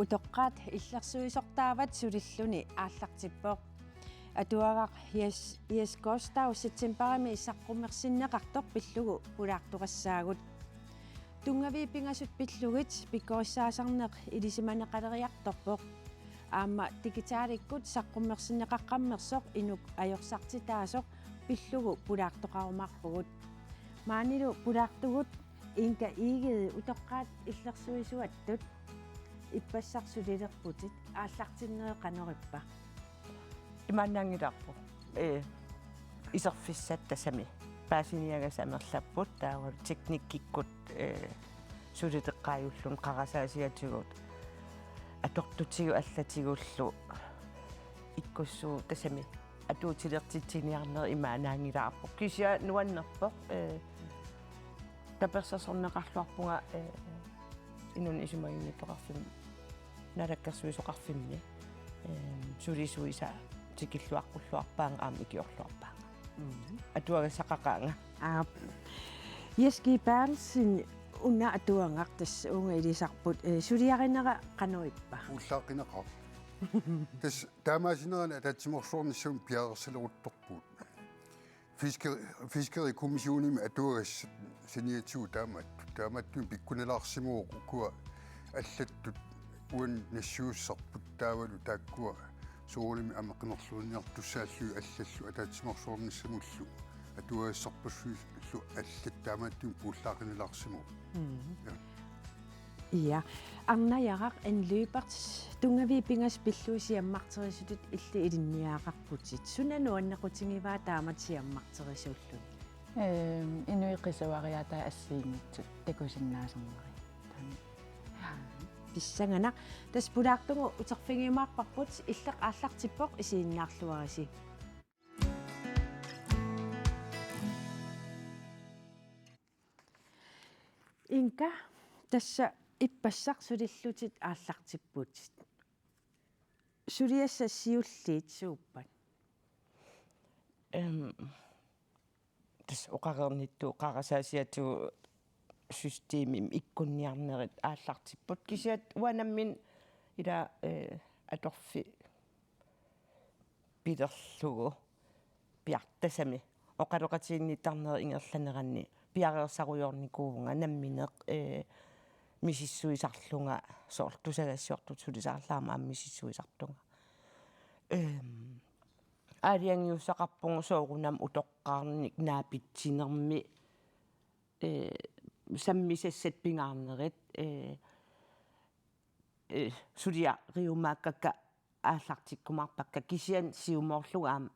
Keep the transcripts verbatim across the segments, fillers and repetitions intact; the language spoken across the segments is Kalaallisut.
Utoqqaat illersuisortaavat sulilluni aallartippoq. Atuagaq Jes-, Jes Kostau septembarimi saqqummersinneqartoq pillugu pulaartoqassaagut. Tunngaviit pingasut pillugit pikkorissaasarneq ilisimaneqaleriartorpoq. Aamma digitalikkut saqqummersinneqaqqammersoq inuk ajorsartitaasoq pillugu pulaartoqarumaarpugut. Maanilu pulaartugut Inga Egede utoqqaat illersuisuattut ippassaq sulilerputit aallartinnerit qanorippa? Imaannaanngilarput. Ee, iserfissat tassami paasiniagassat amerlapput taava teknikkikkut, ee, sulileqqaajulluni qarasaasiatigut atortutigut allatigullu ikkussuu tassami atuutilertitsiniarneq imaannaanngilaarpoq. Kisianni nuannerpoq, ee, tapersersorneqarluarpunga, ee, inunnut isumaginnittoqarfimmi, naalakkersuisoqarfimmi, ee, sulisuisa tikilluaqqulluarpaanga aamma ikiorluarpaanga. Mhm. Atuagassaqaqaanga. Aap. Jes G. Berthelsen, una atuagaq tassa uunga ilisarput, ee, suliarinera qanorippa? Puullaaqqineqarpoq. Tassa taamaasinerani ataatsimoorsuarnissamut piareersaleruttorpugut. Fiskeri-, Fiskerikommissionimi atuagassat saniatigut taamaattut. Taamaattumik pikkunalaarsimavoq ukua allattut uannut nassiussarput taavalu taakkua soorunami aamma qimerluiniartussaallugit allallu ataatsimoorsuarnissamullu atuagassarpassuillu allat taamaattumik puullaaqqinnalaarsimavoq. Mhm. Ja. Ja, Arnajaraq N. Lyberth, tunngaviit pingasut pillugit siammarterisutit illit ilinniagaqarputit. Suna nuannequtigivaa taamatut siammarterisuulluni? Ehm, inuit qisuariaataat assigiinngitsut takusinnaasarneri. Taanna. Pissanganaq. Tassa pulaartugut uterfigiumaarparput, Illeq aallartippoq, isiginnaarluarisi. Inga, tassa ippassaq sulillutit aallartipputit. Suliassat siulliit suuppat? Ehm, tassa oqareernittut qarasaasiatigut systemimi ikkunniarnerit aallartipput. Kisianni uanga nammineq ila, eh, atorfik pilerlugu piartassami oqaloqatiginnittarnerit ingerlaneranni piareersarujoornikuuvunga nammineq, eh, misissuisarlunga soorlu tusagassiortut sulisaarlunga aamma misissuisartunga. Ehm, aalajangiussaqarpugut soorunami utoqqaarnik naapitsinermi, eh, sammisassat pingaarnerit, eh, eh, suliariumaakkakka aallartikkumaarpakka kisianni siumoorlugu aamma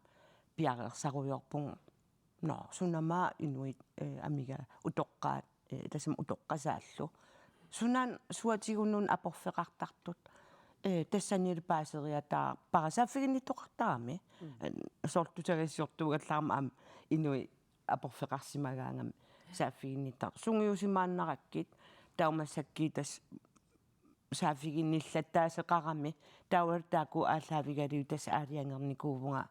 piareersarujoorpugut. Nå, sunama inuit, eh, amiga utoqqaat, eh, tassami utoqqasaallu. Sunaana suatigut nunat aporfeqartartut, eh, tassanilu paaseriataarpara saaffiginnittoqartarami. Mm. Eh, soorlu tusagassiortuugallarama aamma inuit aporfeqarsimagaangamik saaffiginnittar-. Sungiusimaannarakkit, taava massakkut tassa saaffiginnillattaaseqarami, taava taakku aallaavigalugit tassa aalajangernikuuvunga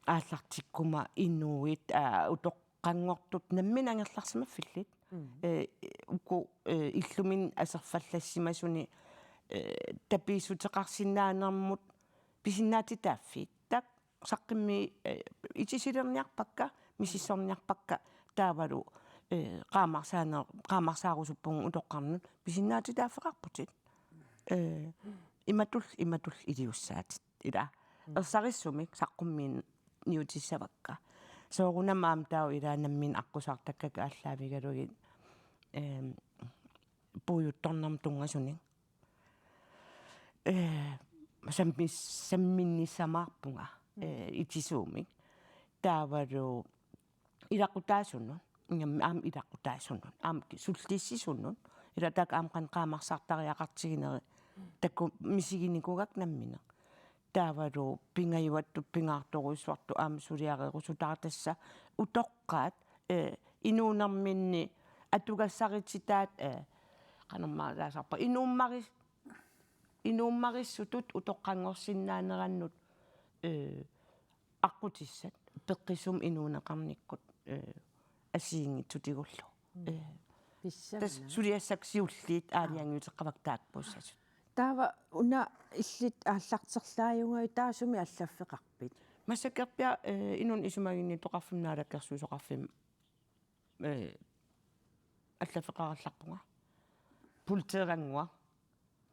aallartikkuma inuit, aa, utoqqanngortut nammineq angerlarsimaffillit. Mm. Eh, uku, eh, illuminni aserfallassimasuni, eh, tapiissuteqarsinnaanermut pisinnaatitaaffii. Taakku saqqummiit, eh, itisilerniarpakka, misissorniarpakka taavalu, eh, qaamarsaaner-, qaamarsaarusupput utoqqarnut pisinnaatitaaffeqarputit. Eh, imatut, imatut iliussaatit ila. Mm. Ersarissumik saqqummiinngiutissavakka. Soorunami aamma taava ila nammineq aqqusaartakkakka aallaavigalugit, ehm, puiuttornermut tunngasunik. Eh, sammis-, samminnissamaarpunga, eh, itisuumik. Taavalu ilaqutaasunut, ingammik aamma ilaqutaasunut, aamma ki-, sullissisunut, ila taakku aamma qanoq qaamarsartariaqartigineri, taakku misiginikuuakka nammineq. Taavalu pingajuattut pingaartorujussuartut aamma suliareerusutaat tassa utoqqaat, eh, inuunerminni atugassarititaat, eh, qanormaalaasarpa, inuummaris-, inuummarissutut utoqqanngorsinnaanerannut, eh, aqqutissat peqqissumik inuuneqarnikkut, eh, assigiinngitsutigullu. Mm. Eh, pissanganaq. Tassa suliassat siulliit aalajangiuteqarpakka taakkuussasut. Taava una illit aallarterlaajugavit taava sumi allaffeqarpit? Massakkorpiaq, eh, inunnik isumaginnittoqarfimmi naalakkersuisoqarfimmi, eh, allaffeqarallarpunga. Politeerannguaq.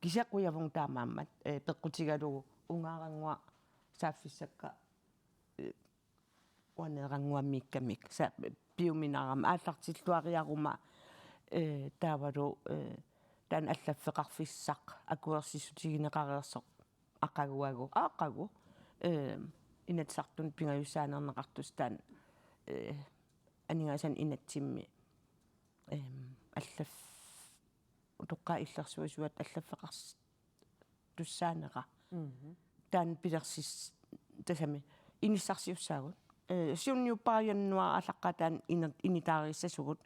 Kisianni qujavunga taamaammat, eh, peqqutigalugu ungaarannguaq saaffissakka, eh, uaneerannguammiikkamik sa-, piuminarama aallartilluariaruma, eh, taavalu, eh, taanna allaffeqarfissaq akuersissutigineqareersoq aqaguagu, aa, aqagu, eh, Inatsisartuni pingajussaaneerneqartussaq taanna, eh, aningaasanik inatsimmi, eh, allaff-, utoqqaat illersuisuat allaffeqars-, tussaanera. Mhm. Taanna pilersis-, tassami inissarsiussaagut. Eh, siunniuppara januaarip aallaqqaataani ina-, initaarissasugut.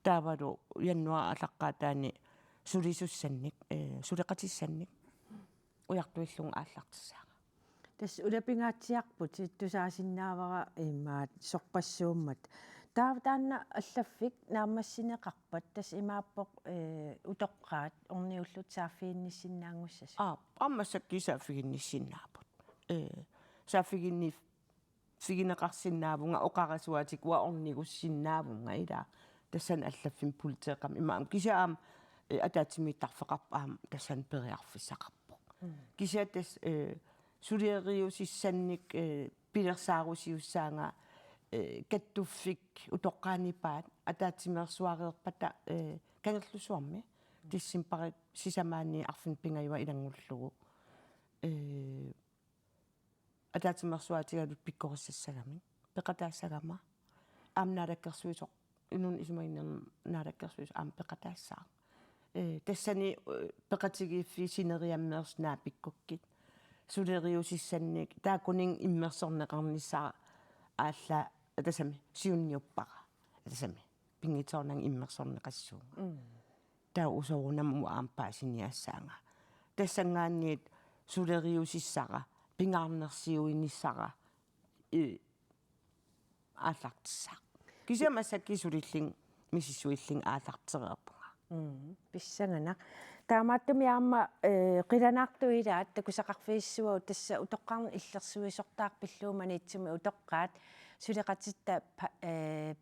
Taavalu januaarip aallaqqaataani sulisussannik, eh, suleqatissannik ujartuillunga aallartissaanga. Tassa ulapingaatsiarputit tusaasinnaavara imaat sorpassuummat. Taava taanna allaffik naammassineqarpat tassa imaappoq, eh, utoqqaat orniullutik saaffiginnissinnaanngussasut. Aa, aamma massakkut saaffiginnissinnaapput. Eh, saaffiginni-, figineqarsinnaavunga oqarasuaatikka uanga ornigussinnaavunga ilaa. Tassani allaffimmi politeeqqamma imaammat kisianni aamma, eh, ataatsimiittarfeqarpoq aamma tassani periarfissaqarpoq. Mm. Kisianni tassa, eh, suleriusissannik, eh, pilersaarusiussaanga, eh, kattuffik utoqqaat nipaat ataatsimeersuareerpata, eh, Kangerlussuarmi decembarip sisamaanni arfineq-pingajuat ilanngullugu. Eh, ataatsimeersuaatigalugit pikkorissassagamik peqataassagama. Aamma naalakkersuisoq, inunnik isumaginninnermik naalakkersuisoq aamma peqataassaaq. Eh, tassani, eh, peqatigiiffiit sineriammeersut naapikkukkit. Suleriusissannik taakkuninnga immersorneqarnissara aalla-, tassami siunniuppara. Tassami pinngitsoornanga immersorneqassuunga. Mm. Taava usoorunami uanga aamma paasiniassaanga. Tassanngaanniit suleriusissara, pingaarnersiuinissara, eh, aallartissaaq. Kisianni massakkut sulillunga misissuillunga aallartereerpunga. Mm, pissanganaq. Taamaattumik aamma, eh, qilanaartut ilaat takusaqarfigissavavut tassa utoqqarnut illersuisortaaq pillugu Maniitsumi utoqqaat suleqatitta pa-, eh,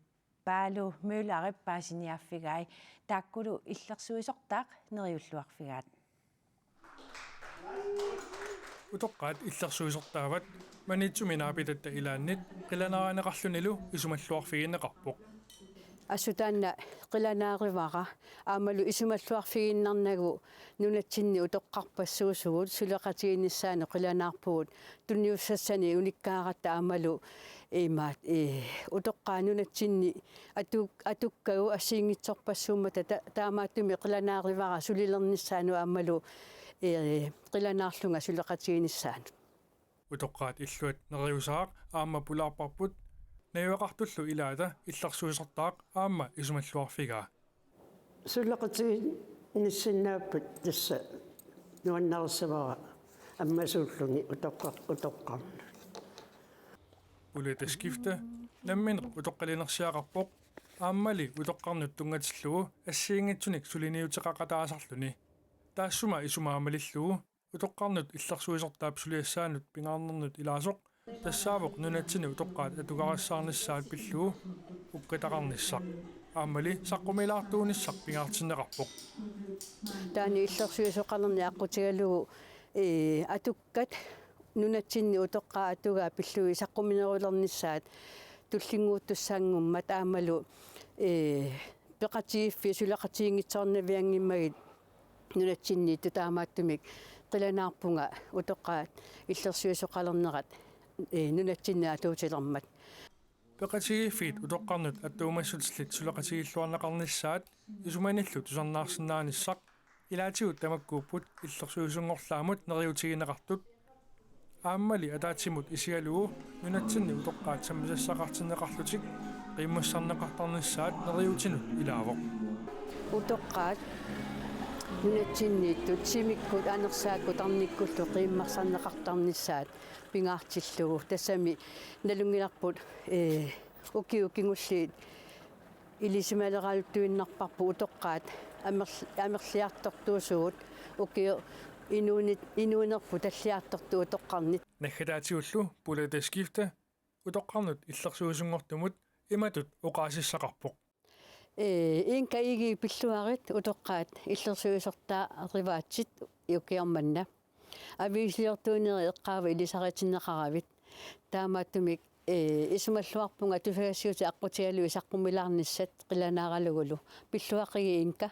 Paalo Møllerip paasiniaaffigai, taakkulu illersuisortaaq neriulluarfigaat. Utoqqaat illersuisortaavat Maniitsumi naapitatta ilaannit qilanaarineqarlunilu isumalluarfigineqarpoq. Assut taanna qilanaarivara aammalu isumalluarfigiinnarnagu nunatsinni utoqqarpassuusugut suleqatigiinnissaanut qilanaarpugut tunniussassanik unikkaaratta aammalu imaat, eh, utoqqaat nunatsinni atu-, atukkagut assigiinngitsorpassuummata ta-, taamaattumik qilanaarivara sulilernissaanut aammalu, eh, qilanaarlunga suleqatigiinnissaanut. Utoqqaat illuat neriusaaq aamma pulaarparput najugaqartullu ilaata illersuisortaaq aamma isumalluarfigaa. Suleqatigiinnissinnaapput tassa nuannarissavara ammasuulluni utoqqa-, utoqqarnut. Polette Skifte nammineq utoqqalinersiaqarpoq aammali utoqqarnut tunngatillugu assigiinngitsunik suliniuteqaqataasarluni. Taassuma isumaga malillugu utoqqarnut illersuisortaap suliassaanut pingaarnernut ilaasoq tassaavoq nunatsinni utoqqaat atugarissaarnissaat pillugu ukkataqarnissaq. Aammali saqqumilaartuunissaq pingaartinneqarpoq. Taanna illersuisoqalerneq aqqutigalugu, eh, atukkat nunatsinni utoqqaat atugaat pillugit saqquminerulernissaat tullinnguuttussanngormat aammalu, eh, peqatigiiffiit suleqatigiinngitsoornavianngimmagit nunatsinniittut, taamaattumik qilanaarpunga utoqqaat illersuisoqalernerat, eh, nunatsinni atuutilermat. Peqatigiiffiit utoqqarnut attuumassutillit suleqatigiilluarneqarnissaat isumanillu tusarnaarsinnaanissaq ilaatigut tamakkuupput illersuisunngorlaammut neriuutigineqartut. Aammali ataatsimut isigalugu nunatsinni utoqqaat sammisassaqartinneqarlutik qiimmassarneqartarnissaat neriuutinut ilaavoq. Utoqqaat nunatsinniittut timikkut anersaakkut tarnikkullu qiimmassarneqartarnissaat pingaartillugu. Tassami nalunngilarput, eh, ukiut kingulliit ilisimaleraluttuinnarparput utoqqaat amerl-, amerliartortuusugut ukiut Inuunit, inuunerput talliartortut utoqqarnit. Naggataatigullu Pulette Skifte utoqqarnut illersuisunngortumut imatut oqaasissaqarpoq. Ee, Inka Egede pilluarit utoqqaat illersuisortaarivaatit ukioq manna. Aviisiliortuuneri eqqaavat ilisaritinneqaravit. Taamaattumik, ee, isumalluarpunga tusagassiuutit aqqutigalugit saqqummilaarnissat qilanaaralugulu. Pilluaqigit Inka.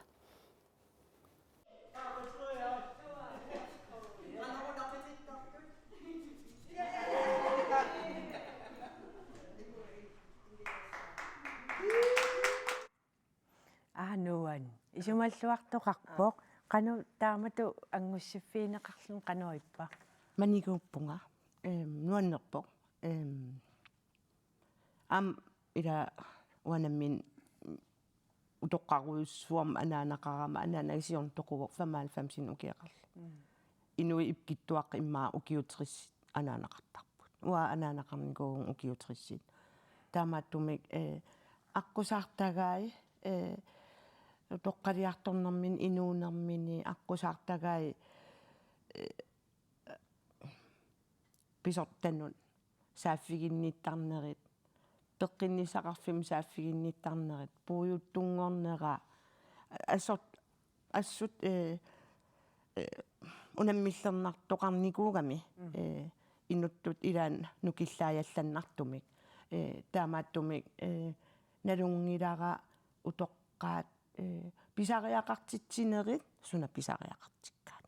Aa, nuan. Isumalluartoqarpoq. Qanoq taamatut angussiffigineqarluni qanoq ippa? Maniguuppunga. Ehm, nuannerpoq. Ehm, aamma ila uanga nammineq utoqqarujussuarmik anaanaqarama, anaanagaq siorna toquvoq femoghalvfemsini ukioqarlunga. Mm. Inuit ipkittuaqqat immaqa ukiut tressit anaanaqartarput. Uanga anaanaqarnikuuvunga ukiut tressit. Taamaattumik, eh, aqqusaartagai, eh, utoqqaliartornermini, inuunermini aqqusaartagai, eh, pisortanut saaffiginnittarnerit, peqqinnissaqarfimmut saaffiginnittarnerit, puiuttunngornera, assut, assut, eh, eh, unammillernartoqarnikuugami, mm, eh, inuttut ilaat nukillaajallannartumik. Eh, taamaattumik, eh, nalunngilara utoqqaat, eh, pisariaqartitsinerit, suna pisariaqartikkaat.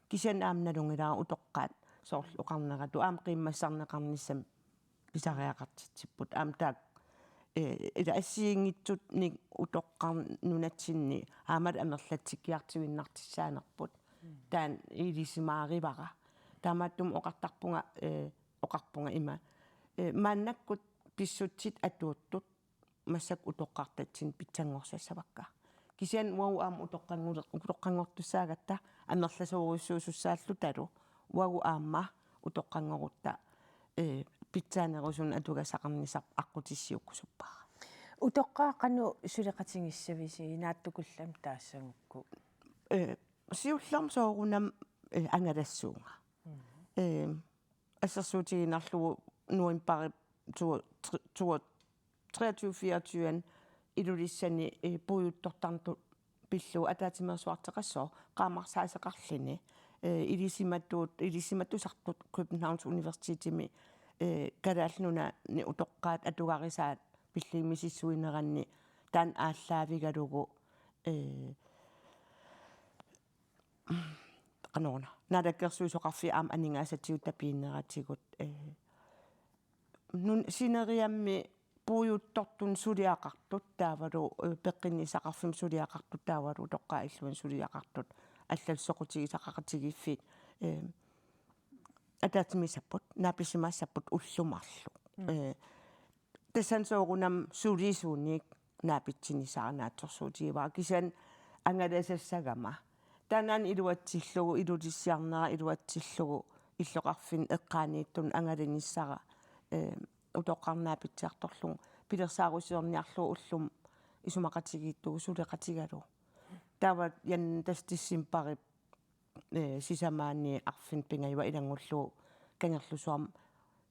Kisianni aamma nalunngilara utoqqaat soorlu oqarneratut aamma qiimmassarneqarnissamik pisariaqartitsipput. Aamma taakku, eh, ila assigiinngitsunik utoqqarnut nunatsinni aamma amerlatsikkiartuinnartissaanerput. Mm. Taanna ilisimaarivara. Taamaattumik oqartarpunga, eh, oqarpunga ima. Eh, maannakkut pissutsit atuuttut massakkut utoqqartatsinnut pitsanngorsarissavakka. Kisianni uagut aamma utoqqanngor-, utoqqanngortussaagatta amerlasoorujussuusussaallutalu uagut aamma utoqqanngorutta, eh, pitsaanerusunik atugassaqarnissaq aqqutissiuukkusuppara. Utoqqaat qanoq suleqatigissavisi naatsukullammik taassagukku? Eh, siullermik soorunami, eh, angalassuunga. Mm. Eh, assersuutigiinnarlugu novembarip to-, tre-, to-, treogtyve fireogtyve Ilulissani, eh, puiuttortartut pillugu ataatsimeersuarteqassaaq qaammarsaaseqarluni, eh, ilisimatuut, ilisimatusartut Københavns Universitetimi, eh, Kalaallit Nunaanni utoqqaat atugarisaat pillugu misissuineranni taanna aallaavigalugu, eh, qanoruna, Naalakkersuisoqarfiit aamma aningaasatigut tapiinneratigut, eh, nun-, sineriammi puiuttortunut suliaqartut taavalu, eh, peqqinnissaqarfimmut suliaqartut taavalu utoqqaat illuini suliaqartut allallu soqutigisaqaqatigiiffiit, eh, ataatsimiissapput, naapisimaassapput ullut marluk. Mm. Eh, tassani soorunami sulisunik naapitsinissara naatsorsuutigivara kisianni angalasassagama. Taannaana iluatsillugu, Ilulissiarnera iluatsillugu illoqarfinni eqqaaniittunut angalanissara, eh, utoqqarnaapitsiartorlugu pilersaarusiorniarlugu ullumi isumaqatigiittugut suleqatigalugu. Taava Jan tassa decembarip, eh, sisamaanni arfineq-pingajuat ilanngullugu Kangerlussuarmi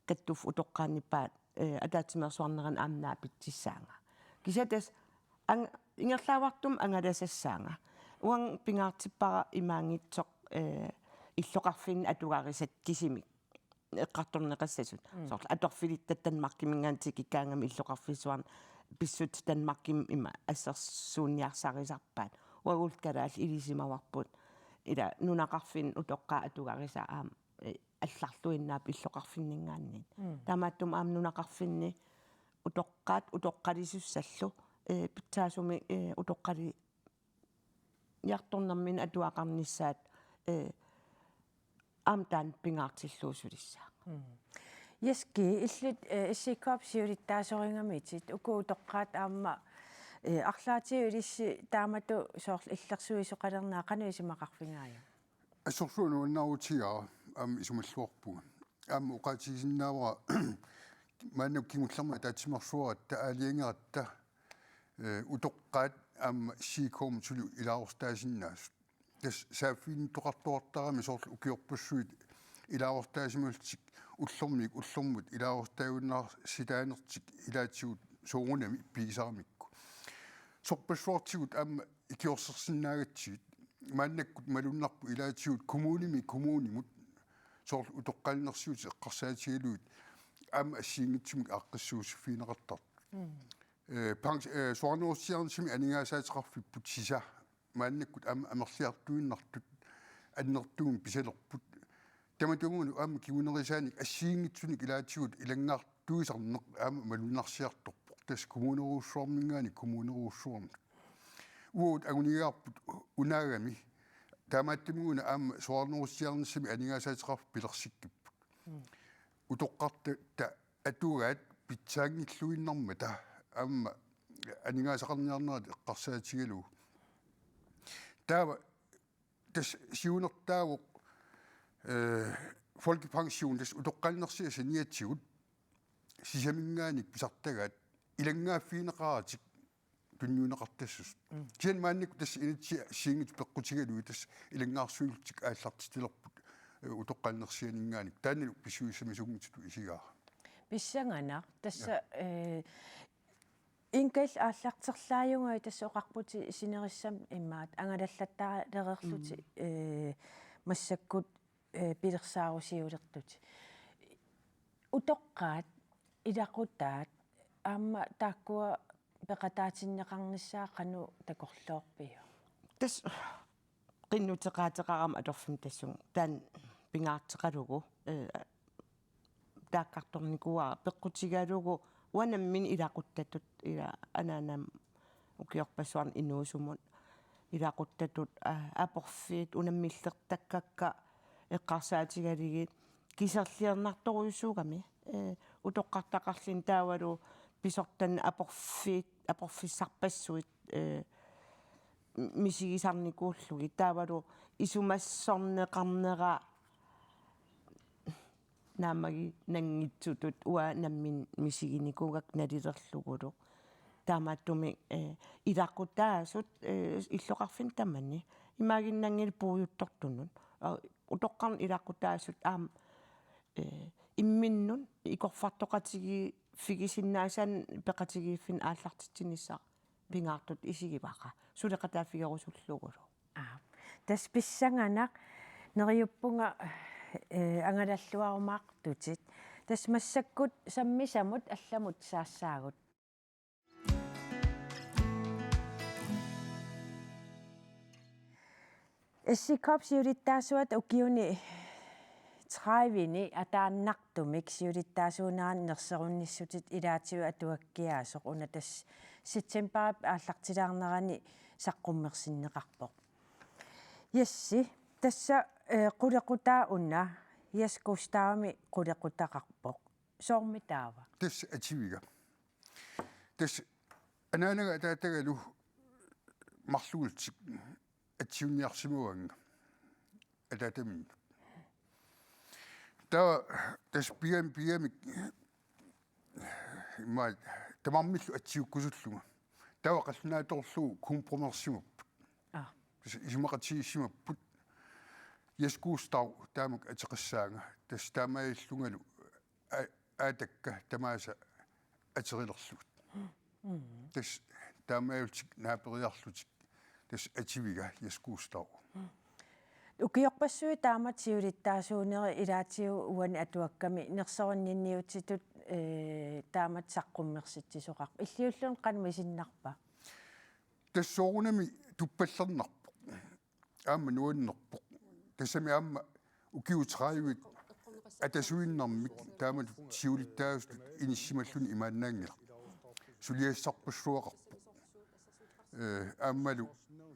kattuffik utoqqaat nippaat, eh, ataatsimeersuarnerani aamma naapitsissaanga. Kisianni tassa ang-, ingerlaavartumik angalasassaanga. Uanga pingaartippara imaanngitsoq, eh, illoqarfinni atugarisat kisimik eqqartorneqassasut. Mm. Soorlu atorfilitta Danmarkiminngaanniit tikikkaangami illoqarfissuarni pissutsit Danmarkimi ima assersuunniarsarisarpaat. Uagullu kalaallit ilisimavarput. Ila nunaqarfinni utoqqaat atugarisaat aamma, eh, allarluinnaapput illoqarfinninngaanniit. Mm. Taamaattumik aamma nunaqarfinni utoqqaat utoqqalisussallu, eh, pitsaasumik, eh, utoqqali-, -jartornermini atuaqarnissaat, eh, aamma taanna pingaartillugu sulissaaq. Mm. Jeski, illit, eh, S I K-p siulittaasorigamigit uku utoqqaat aamma, eh, arlaatigut ilissi taamatut soorlu illersuisoqalernerat qanoq isumaqarfigaajuk? Assorsuaq nuannaarutigaara aamma isumalluarpunga. Aamma oqaatigisinnaavara maannakkut kingullermik ataatsimeersuaratta aalajangeratta, eh, utoqqaat aamma S I K-mut suli ilaasortaasinnaasut. tassa saaffiginnittoqartuartarami soorlu ukiorpassuit ilaasortaasimallutik ullormiit ullormut ilaasortaajunnaarsinnaanertik ilaatigut soorunami pigisaramikku. Sorpassuartigut aamma ikiorsersinnaagatsigit maannakkut malunnarpoq ilaatigut kommunimi kommunimut soorlu utoqqalinersiutit eqqarsaatigalugit aamma assigiinngitsumik aaqqissuussiffigineqartartut. Mm. Eh, pens-, eh, soraarnerussiarnissami aningaasaateqarfipput sisa maannakkut aamma amerliartuinnartut annertuumik pisalerput. Tamatumuuna aamma kingunerisaanik assigiinngitsunik ilaatigut ilanngaartuisarneq aamma malunnarsiartorpoq. Tassa kommunerujussuarminngaanniit kommunerujussuarmut. Uagut anguniagaarput unaagami taamaattumik una aamma soraarnerussiarnissami aningaasaateqarfik pilersikkipput. Mm. Utoqqartatta atugaat pitsaanngilluinnarmata aamma aningaasaqarniarnerat eqqarsaatigalugu. Taava tassa siunertaavoq, eh, folkepension tassa utoqqalinersiat saniatigut sisaminngaanniit pisartagaat ilanngaaffigineqaratik tunniunneqartassasoq. Mm. Kisianni maannakkut tassa inatsisit assigiinngitsut peqqutigalugit tassa ilanngaarsuillutik aallartitsilerput, eh, utoqqalinersianinngaanniit. Taannalu pissusissamisuunngitsutut isigaara. Pissanganaq tassa, ja, eh, Inga, aallarterlaajugaluit tassa oqarputit sinerissami imaat angalallattaalereerlutit, mm, eh, massakkut, eh, pilersaarusiulerlutit. Utoqqaat, ilaqutaat, aamma taakkua peqataatinneqarnissaat qanoq takorloorpiuk? Tassa qinnuteqaateqarama atorfimmi tassunga taanna pingaarteqalugu, eh, taakkartornikuuara peqqutigalugu uanga nammineq ilaquttatut ila anaanama ukiorpassuarni inuusumut ilaquttatut, aa, aporfiit unammillertakkakka eqqarsaatigalugit kiserliornartorujussuugami, eh, utoqqartaqarluni taavalu pisortanni aporfiit, aporfissarpassuit, eh, misigisarnikuullugit taavalu isumassorneqarnera naammaginanngitsutut uanga nammineq misiginikuugakku nalilerlugulu. Taamaattumik, eh, ilaqutaasut, eh, illoqarfinni tamani imaaginnanngilaq puiguttortunut. Aa, utoqqarnut ilaqutaasut aamma, eh, imminnut ikorfartoqatigiiffigisinnaasaannik peqatigiiffinnik aallartitsinissaq pingaartutut isigivara. Suleqataaffigerusullugulu. Aa, tassa pissanganaq, neriuppunga, eh, angalalluarumaartutit. Tassa massakkut sammisamut allamut saassaagut. S C K-p siulittaasuata ukiuni tredive-ni ataannartumik siulittaasuunerani nersorunnissutitut ilaatigut atuakkiaasoq, una tassa septembarip aallartilaarnerani saqqummersinneqarpoq. Jassi, tassa, eh, qulequtaa una, Jes Gustavimi qulequtaqarpoq. Soormi taava? Tassa atuviga. Tassa anaanaga ataatagalu marluullutik atsiunniarsimavaannga ataataminnut. Taava tassa pigam-, pigamik immaqa tamarmillu atsiukkusullunga. Taava qallunaatoorlugu kompromissimapput. Aa. Tassa isumaqatigiissimapput. Jes Gustav taamak ateqassaanga. Tassa taamaalillungalu a-, aatakka tamaasa aterilerlugit. Mm. Tassa taamaalillutik naaperiarlutik tassa atuviga Jes Gustav. Ukiorpassuit taamatut siulittaasuunerit ilaatigut uani atuakkami nersorunninniutitut, eh, taamatut saqqummersitsisoqarput. Illiulluni qanoq misinnarpa? Tassa soorunami tuppallernarpoq. Aamma nuannerpoq. Tassami aamma ukiut tredive atasuinnarmik taamatut siulittaasutut inissimalluni imaannaanngilaq. Suliassarpassuaqarpoq. Eh, aammalu,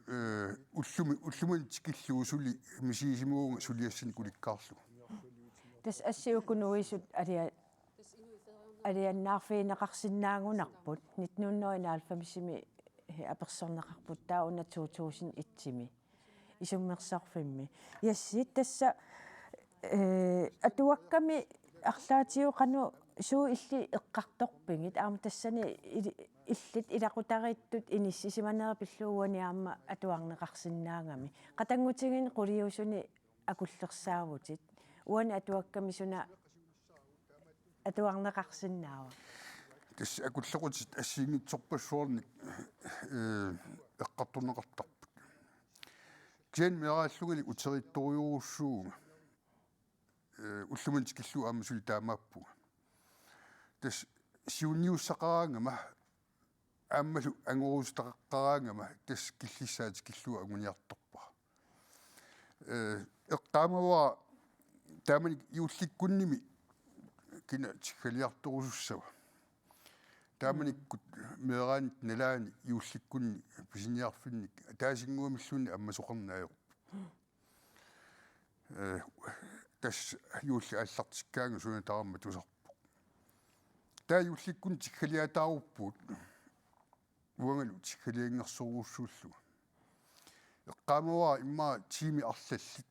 eh, ullumi, ullumimut tikillugu suli misigisimavunga suliassanik ulikkaarlugu. Tassa assi uku nuisut alia-, alianaarfigineqarsinnaagunarput nitten hundrede og enoghalvfems-imi apersorneqarput taava una to tusind et-imi. Isummersorfimmi. Jassi, tassa, eh, atuakkami arlaatigut qanoq suut illit eqqartorpigit aamma tassani ili-, illit ilaqutariittut inissisimanerit pillugu uani aamma atuarneqarsinnaagami. Qatanngutigiinni quliusuni akullersaavutit. Uani atuakkami suna atuarneqarsinnaava? Tassa akullequtit assigiinngitsorpassuarnik, eh, eqqartorneqartarput. Kisianni meeraallungali uteriittorujorujussuuvunga. Eh, ullumimut tikillugu aamma suli taamaappunga. Tassa siunniussaqaraangama aammalu angorusutaqaqqaraangama tassa killissaa tikillugu anguniartorpara. Eh, eqqaamavara taamani juullikkunnimi kina tiggaliartorusussava. Taamanikkut meeraanitta nalaani juullikkunni pisiniarfinnik ataasinnguamilluunniit ammasoqarneq ajorpoq. Eh, tassa juulli aallartikkaangat suna tamarmi tusarpoq. Taava juullikkunni tiggaliataaruppugut. Uangalu tiggalianngersorujussuullunga. Eqqaamavara immaqa tiimit arlallit,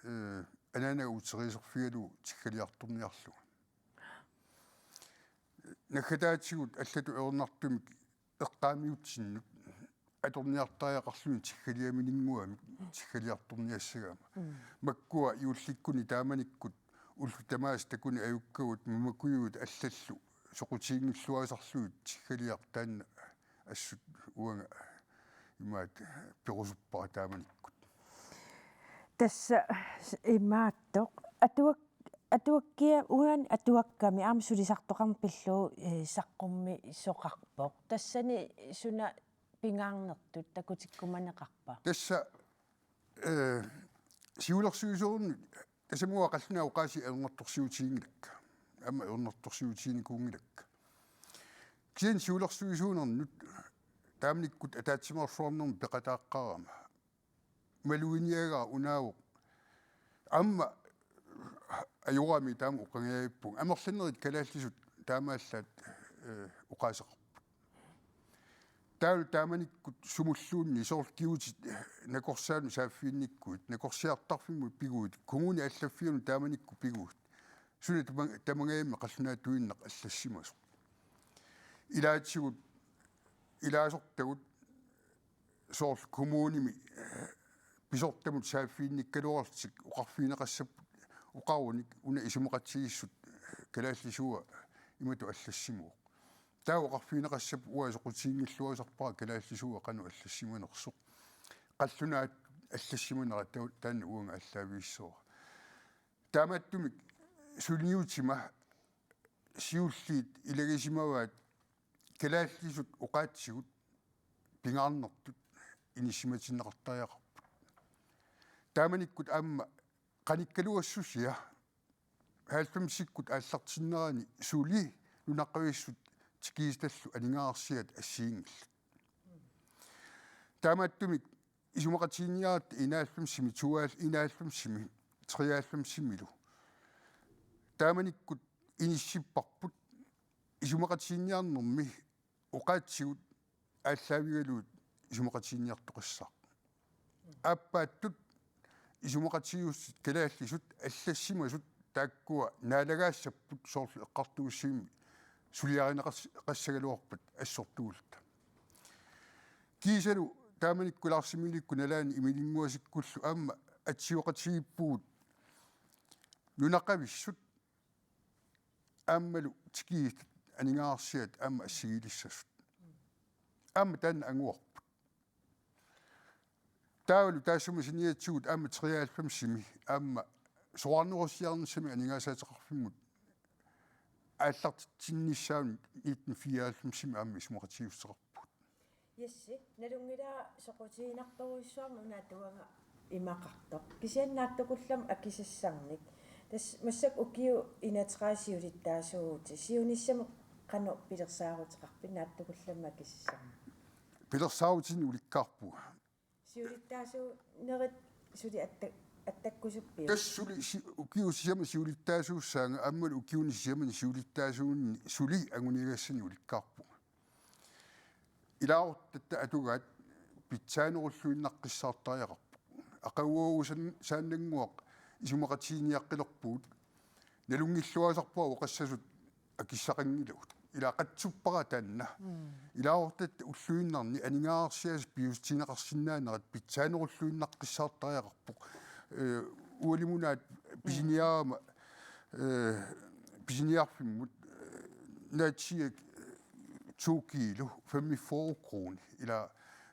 eh, anaanaga uteriiserfigalugu tiggaliartorniarlunga. Naggataatigut allatut ajornartumik eqqaamiutsinnut atorniartariaqarluni tiggaliamininnguamik tiggaliartorniassagaama. Mm. Makkua juullikkunni taamanikkut ullut tamaasa takuneq ajukkagut mamakujuit allallu soqutiginngilluaasarlugit tiggaliaq taanna assut uanga imaat perusuppara taamanikkut. Tassa imaattoq atuak-, atuakkia-, uani atuakkami aamma sulisartoqarneq pillugu, eh, saqqummisoqarpoq. Tassani suna pingaarnertut takutikkumaneqarpa? Tassa, eh, siulersuisuunerni tassami uanga qallunaat oqaasii ajornartorsiutiginngilakka. Aamma ajornartorsiutiginikuunngilakka. Kisianni siulersuisuunernut taamanikkut ataatsimeersuarnermut peqataaqqaarama maluginiagara unaavoq. Aamma ajorami taama oqangajavipput. Amerlanerit kalaallisut taamaallaat, eh, oqaaseqarput. Taavalu taamanikkut sumulluunniit soorlu kigutit, eh, nakorsaanut saaffiginnikkuit, nakorsiartarfimmut piguit, kommuni allaffianut taamanikkut piguit. Suna tama-, tamangajammi qallunaatuinnaq allassimasoq. Ilaatigut, ilaasortagut soorlu kommunimi, eh, pisortamut saaffiginnikkaluarlutik oqarfigineqassapput oqarunik una isumaqatigiissut kalaallisuua imatut allassimavoq. Taava oqarfigineqassapput uanga soqutiginngilluasarpara kalaallisuua qanoq allassimanersoq. Qallunaat allassimanera ta-, taanna uanga aallaavigissuara. Taamaattumik suliniutima siulliit ilagisimavaat kalaallisut oqaatsigut pingaarnertut inissimatinneqartariaqarput. Taamanikkut aamma qanikkaluassusia halvfemsikkut aallartinnerani suli nunaqqavissut tikiitallu aningaasarsiat assigiinngillat. Taamaattumik isumaqatiginninniaratta enoghalvfemsimi, tooghalv-, enoghalvfemsimi, treoghalvfemsimilu. Taamanikkut inissipparput isumaqatiginninniarnermi oqaatsigut aallaavigalugit isumaqatiginninniartoqassaaq. Aappaattut isumaqatigiissutit kalaallisut allassimasut taakkua naalagaassapput soorlu eqqartuussivimmik suliarineqas-, qassagaluarpat assortuulluta. Kiisalu taamanikkut Lars Emilikkut nalaani Emilinnguasikkullu aamma atsioqatigiippugut nunaqqavissut aammalu tikiit aningaasarsiat aamma assigiilissasut. Aamma taanna anguarput. Taavalu taassuma saniatigut aamma treoghalvfemsimi aamma soraarnerussiarnissami aningaasaateqarfimmut aallartitsinnissaanut nitten fireoghalvfemsimi aamma isumaqatigiissuteqarpugut. Jessi, nalunngilara soqutiginartorujussuarnik una atuagaq imaqartoq. Kisianni naatsukullammik akisassarnik. Tassa massakkut ukiut enogtredive siulittaasuuvutit. Siunissamut qanoq pilersaaruteqarpit naatsukullammik akisassarnik? Pilersaarutinik ulikkaarpunga. Siulittaasuunerit suli atta-, attakkusuppiuk? Tassa suli si-, ukiut sisamat siulittaasuussaanga aammalu ukiuni sisamani siulittaasuunini suli anguniagassanik ulikkaarpunga. Ilaasortatta atugaat pitsaanerulluinnaqqissaartariaqarpoq. Aqaguagu san-, saannannguaq isumaqatiginniaqqilerpugut. Nalunngilluasarpunga oqassasut akissaqanngilagut. Ila qatsuppara taanna. Ilaasortat ulluinnarni aningaasarsiassat piussutigineqarsinnaanerat pitsaanerulluinnaqqissaartariaqarpoq. Eh, ualimunaat pisiniarama, eh, pisiniarfimmut, eh, naatsiiak, eh, to kilo, femogfyrre kroner. Ila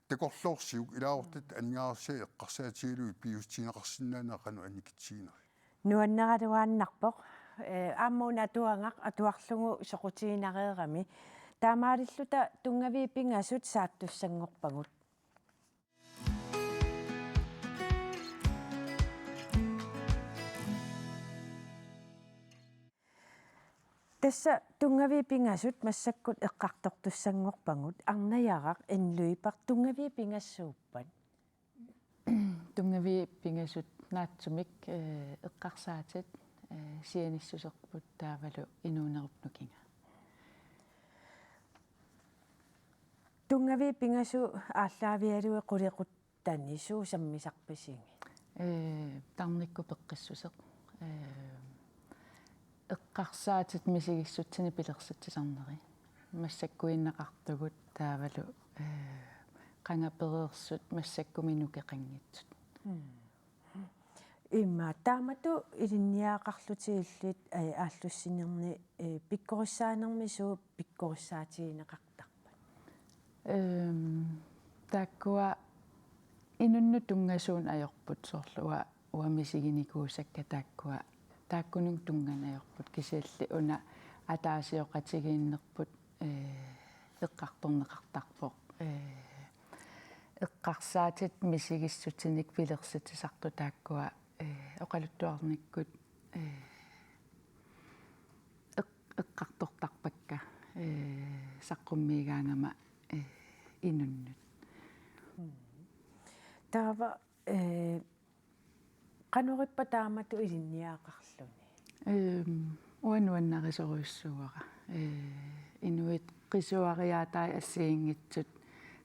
takorloorsiuk ilaasortat aningaasarsiat eqqarsaatigalugit piussutigineqarsinnaanerat qanoq annikitsuunerit. Nuanneraluaannarpoq, eh, aamma una atuagaq atuarlugu soqutigineqareerami. Taamaalilluta tunngaviit pingasut saattussanngorpagut. Tassa tunngaviit pingasut massakkut eqqartortussanngorpagut, Arnajaraq N. Lyberth, tunngaviit pingasuuppat? Tunngaviit pingasut naatsumik, eh, eqqarsaatit, eh, sianissuserput taavalu inuunerup nukinga. Tunngaviit pingasut aallaavigalugit qulequttani suut sammisarpisigit? Eh, tarnikkut peqqissuseq. Eh, eqqarsaatit misigissutsinik pilersitsisarneri. Massakkuinnaqartugut taavalu, eh, qanga pereersut massakkummi nukeqanngitsut. Mm. Immaqa taamatut ilinniagaqarlutit illit, eh, aallussinerni, eh, pikkorissaanermi suut pikkorissaatigineqartarpat? Ehm, taakkua inunnut tunngasuuneq ajorput, soorlu uanga, uanga misiginikuusakka taakkua, taakkununnga tunnganeq ajorput, kisianni una ataasioqatigiinnerput, eh, eqqartorneqartarpoq. Eh, eqqarsaatit misigissutsinik pilersitsisartut taakkua, eh, oqaluttuarnikkut, eh, eq-, eqqartortarpakka, eh, saqqummiigaangama, eh, inunnut. Mm. Taava, eh, qanorippa taamatut ilinniagaqarluni? Ehm, uanga nuannarisorujussuuara. Eh, inuit qisuariaataat assigiinngitsut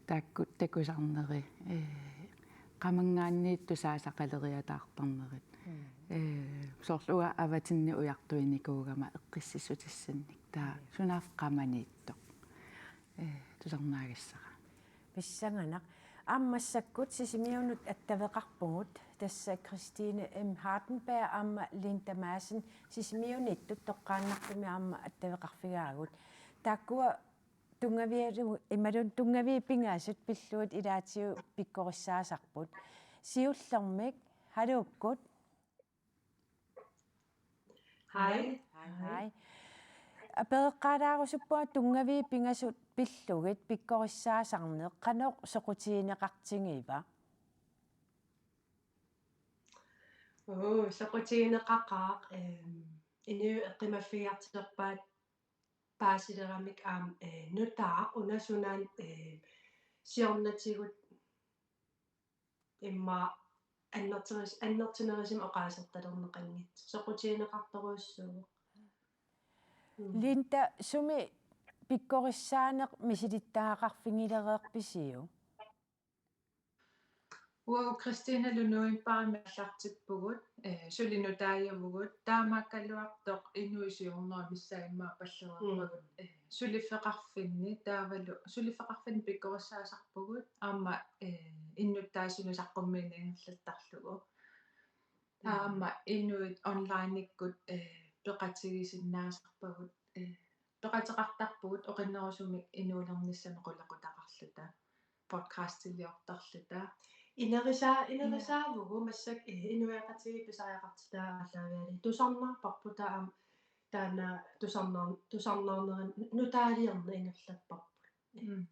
taakku takusarneri, eh, qamanngaanniit tusaasaqaleriataartarnerit. Mm. Eh, soorlu uanga avatinni ujartuinikuugama eqqississutissannik. Taava, mm, sunaaffa qamaniittoq, eh, tusarnaagassara. Pissanganaq. Aamma massakkut Sisimiunut attaveqarpugut, tassa Christine M. Hardenberg aamma Linda Madsen Sisimiuniittut toqqaannartumik aamma attaveqarfigaagut. Taakkua tunngavialu-, imaluunniit tunngaviit pingasut pillugit ilaatigut pikkorissaasarput. Siullermik, haluukkut. Hej. Hej, hej. Apereqqaalaarusuppunga tunngaviit pingasut pillugit pikkorissaasarneq qanoq soqutigineqartigiva? Uu, soqutigineqaqaaq, ehm, inuit eqqumaffigiartorpaat paasileramik aamma, eh, nutaaq una sunaana, eh, siornatigut immaqa annertuneris-, annertunerusumik oqaasertalerneqanngitsoq. Soqutigineqartorujussuuvoq. Mm. Linda, sumi pikkorissaaneq misilittagaqarfigilereerpisiuk? Uagut Christinalu novembarimi aallartippugut, eh, suli nutaajavugut, taamaakkaluartoq inuit siorna missaat immaqa pallereerpagut, mm, eh, suliffeqarfinni, taavalu suliffeqarfinni pikkorissaasarpugut, aamma, eh, innuttaasunut saqqummiineq ingerlattarlugu. Mm. Aamma inuit onlinekkut, eh, peqatigisinnaasarpagut, eh, peqateqartarpugut oqinnerusumik inuulernissamik qulequtaqarluta, podcastiliortarluta. Inerisaa-, inerisaavugut massakkut, eh, inuiaqatigiit pisariaqartitaat aallaavigalugit tusarnaarparput, taava aamma taanna tusarnaar-, tusarnaarneranut nutaaliorneq ingerlapparput. Mm.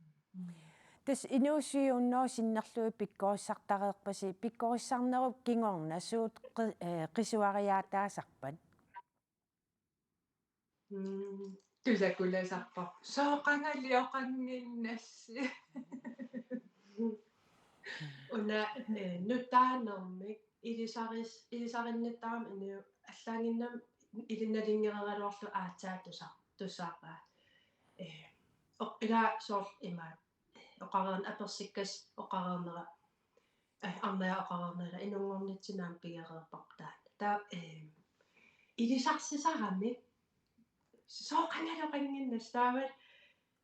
Tassa inuusuunnooq sinnerlugit pikkorissartareerpasi, pikkorissarnerup kingorna suut qi-, eh, qisuariaataasarpat? Mm, tusakulasarpara. Sooq qangali oqannginnassi? Una, eh, nutaanermik ilisaris-, ilisarinnittarami inu-, allaanginnami ilinnalinngeraluarlugu aatsaat tusa-, tusaraat. Eh, oq-, ila soorlu ima oqareerneq apersikkassaq oqareernera, eh, Arnajaraq oqareerneq ila inunngornitsinni aamma pigereerparput taanna. Taava, eh, ilisarsisaramik soqanaloqannginnassavat,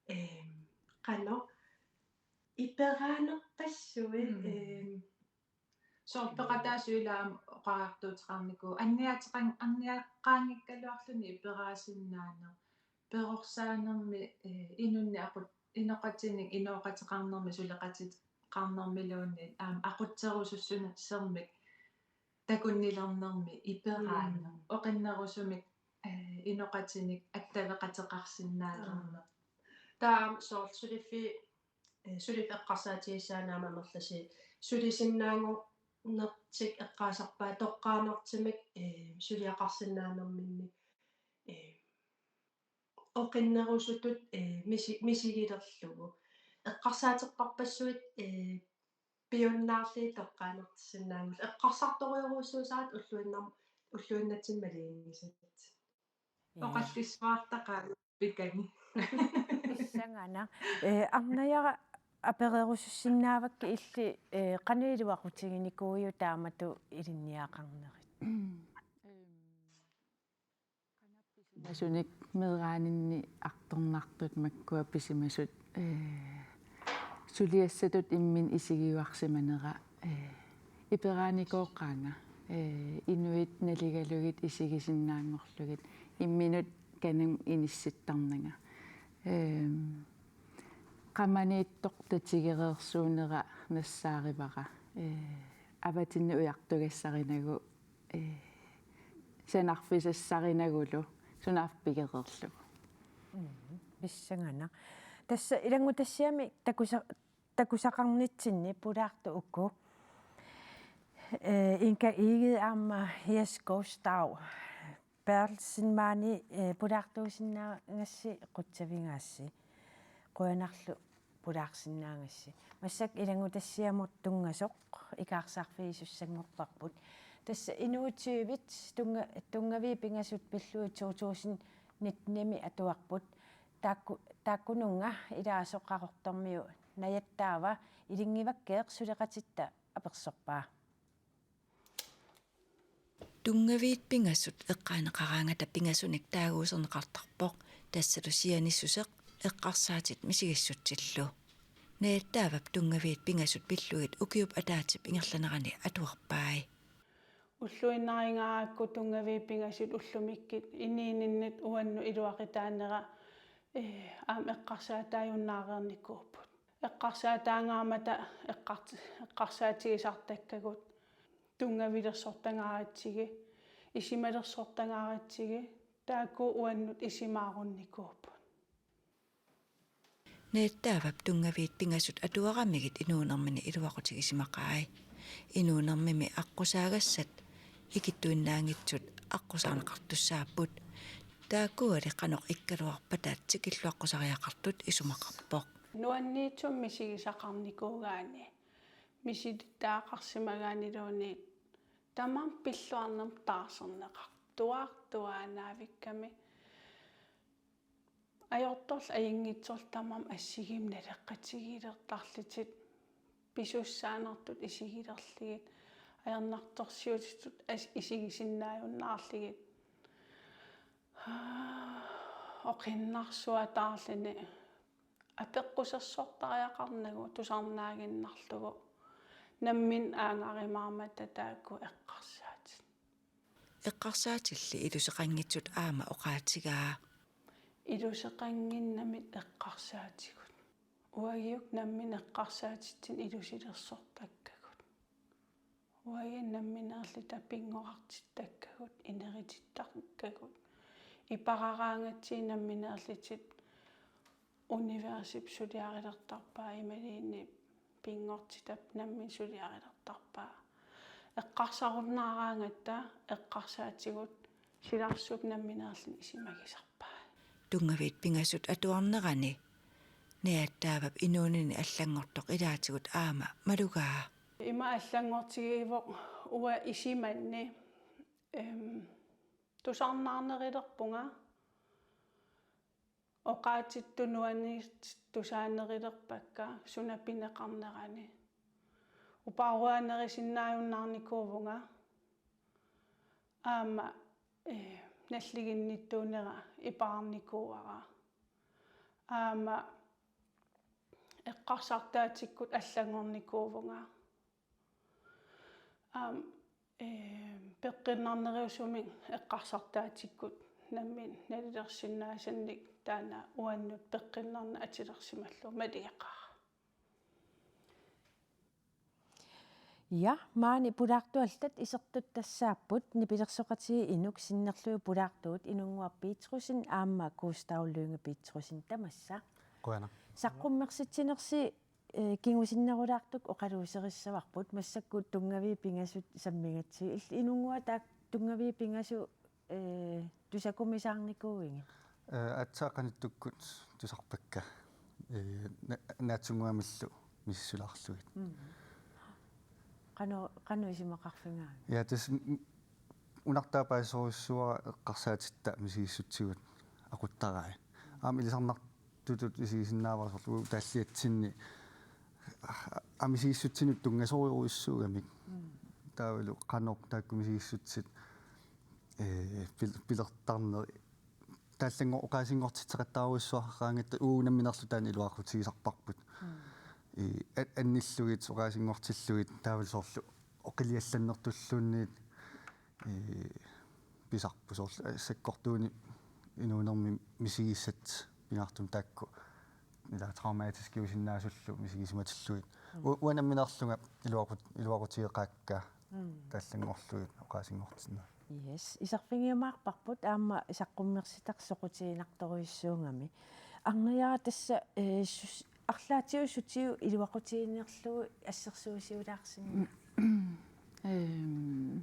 ehm, qanoq iperaanerpassuit, mm, ehm, soorlu peqataasut ilaa oqariartuuteqarnikuupput anniaateqan-, anniaqqaanngikkaluarluni iperaasinnaaneq. Perorsaanermi, eh, inunnik aqut-, inoqatinik inooqateqarnermi suleqatitseqarnermiluunniit aamma aqutserusussusermik takunnilernermi iperaaneq. Mm. Oqinnerusumik, eh, inoqatinik attaveqateqarsinnaalerneq. Aap. Taava soorlu suliffi-, eh, suliffik eqqarsaatigissaanera aamma amerlasi sulisinnaanngornertik eqqaasarpaat toqqaannartumik, eh, suliaqarsinnaanerminni, eh, oqinnerusutut, eh, misi-, misigilerlugu. Eqqarsaateqarpassuit, eh, piunnaarlugit toqqaannartissinnaanngillat. Eqqarsartorujorujussuusaraat ulluinnar-, ulluinnatsinni malinngisat. Ja. Oqallissuartaqaaq pikani. Pissanganaq. Eh, Arnajara apererusussinnaavakkit illit, eh, qanoq iluaqutiginikuuiuk taamatut ilinniagaqarnerit? Ehm, qanoq pisimasunik meeraaninni artornartut makkua pisimasut, eh, suliassatut imminut isigiuarsimanera, eh, iperaanikoqaanga, eh, inuit naligalugit isigisinnaanngorlugit imminut kanamut inissittarnanga. Ehm, qamaniittoq tatigereersuunera nassaarivara, eh, avatinnut ujartugassarinagu, eh, sanarfisassarinagulu sunaaffa pigereerlugu. Mm, pissanganaq. Tassa ilanngutassiami takusa-, takusaqarnitsinni pulaartut uku, eh, Inga Egede aamma Jes Gustav Berthelsen maani, eh, pulaartuusinnaagassi qutsavigaassi. Qujanarlu pulaarsinnaagassi. Massakkut ilanngutassiamut tunngasoq ikaarsaarfigisussanngorparput. Tassa inuutivit tunnga-, tunngaviit pingasut pillugit to tusind nittenimi atuarput. Taakku-, taakkununnga ilaasoq Qaqortormiut Najattaava Ilinngivakkeeq suleqatitta apersorpaa. Tunngaviit pingasut eqqaaneqaraangata pingasunik taaguuserneqartarpoq, tassalu sianissuseq eqqarsaatit misigissutsillu. Najattaavap tunngaviit pingasut pillugit ukiup ataatsip ingerlanerani atuarpai. Ulluinnarigaarakku tunngaviit pingasut ullumikkut inuuninnut uannut iluaqutaanera, eh, aamma eqqarsaataajunnaarnikuupput. Eqqarsaataangaarmata eqqart-, eqqarsaatigisartakkagut, tunngavilersortangaaratsigit, isumalersortangaaratsigit, taakku uannut isumaarunnikuupput. Najattaavap tunngaviit pingasut atuaramigit inuunermini iluaqutigisimaqai. Inuunermimi aqqusaagassat ikittuinnaanngitsut aqqusaarneqartussaapput. Taakkuali qanoq ikkaluarpata tikilluaqqusariaqartut isumaqarpoq. Nuanniitsumik misigisaqarnikuugaanni, misilittagaqarsimagaanniluunniit tamarmik pilluarnermik taarserneqartuartuaannaavikkami. Ajortorlu ajunngitsorlu tamarmik assigiimmik naleqqutigilertarlutik, pisussaanertut isigilerlugit, ajornartorsiutitut as-, isigisinnaajunnaarlugit. Oqinnarsuataarluni apeqqusersortariaqarnagu tusarnaaginnarlugu nammineq aanngarumaarmata taakku eqqarsaatit. Eqqarsaatilli iluseqanngitsut aamma oqaatigaa. Iluseqannginnamit eqqarsaatigut. Uagut nammineq eqqarsaatitsinnut ilusilersortakkagut. Uagut nammineerluta pinngorartittakkagut, ineritittakkagut. Iperaraangatsigu nammineerlutit universip suliarilertarpai imaluunniit pinngortitap nammineq suliarilertarpai. Eqqarsarunnaaraangatta eqqarsaatigut silarsuup nammineerluni isumagisarpai. Tunngaviit pingasut atuarnerani Najattaavap inuunini allanngortoq ilaatigut aamma malugaa. Ima allanngortigivoq uanga isumanni, em, tusarnaarnerulerpunga, oqaatsittut nuanniitsut tusaanerulerpakka suna pineqarnerani. Uparuaannerusinnaajunnaarnikuuvunga. Aamma, eh, nalliginnittuunera ipaarnikuuara. Aamma eqqarsartaatikkut allanngornikuuvunga. Aamma, ee, peqqinnarnerusumik eqqarsartaatikkut nammineq nalilersinnaasannik taanna uannut peqqinnarneq atilersimallugu maligeqaara. Ja, maani pulaartut allat isertut tassaapput, nipilersoqatigiit inuk sinnerlugit pulaartugut Inunnguaq Petrussen aamma Gustav Lynge Petrussen, tamassa. Qujanaq. Saqqummersitsinersi, eh, kingusinnerulaartukkut oqaluuserissavarput, massakkut tunngaviit pingasut sammigatsigit. Il-, Inunnguaq, taakku tunngaviit pingasut, eh, tusakumisaarnikuuigit? Eh, aatsaat qanittukkut tusarpakka. Eh, na-, naatsunnguamillu misissulaarlugit. Mm. Qanoq, qanoq isumaqarfigaavit? Ja, tassa m-, m-, unartaa paasisorujussuuara eqqarsaatitta misigissutsigut aquttarai. Aamma ilisarnartutut isigisinnaavara soorlu taalliatsinni, aa, misigissutsinnut tunngasorujussuugamik. Mm. Taavalu qanoq taakku misigissutsit, ee, pil-, pilertarneri. Taallanngor-, oqaasinngortitseqattaarujussuaraangatta uagut namminerlu taanna iluaqutigisarparput. Mm. Ee, a-, annillugit, oqaasinngortillugit, taavalu soorlu oqiliallannertulluunniit, ee, pisarput soorlu, ee, sakkortuunik inuunermi misigissat pingaartumik taakku ila traumatiskit usinnaasullu misigisimatillugit. Mm. U-, uanga nammineerlunga iluaqut-, iluaqutigeqaakka. Mm. Taallanngorlugit oqaasinngortinneq. Yes, iserfigiumaarparput aamma saqqummersitaq soqutiginartorujussuugami. Arnajara, tassa, eh, sus-, arlaatigut sutigut iluaqutiginerlugu assersuusiulaarsinnaaviuk? Ehm,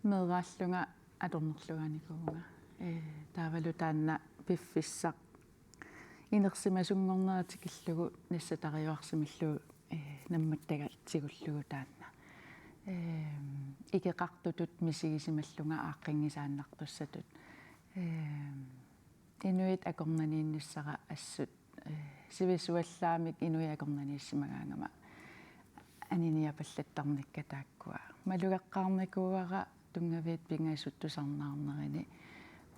meeraallunga atornerlugaanikuuvunga. Eh, taavalu taanna piffissaq inersimasunngornera tikillugu nassatariuarsimillugu, eh, nammattaga tigullugu taanna. Ehm, ikeqartutut misigisimallunga aaqqinngisaannartussatut. Ehm, inuit akornanniinnissara assut, eh, sivisuallaamik inuit akornanniissimagaangama aniniapallattarnikka taakkua. Malugeqqaarnikuuara tunngaviit pingasut tusarnaarnerini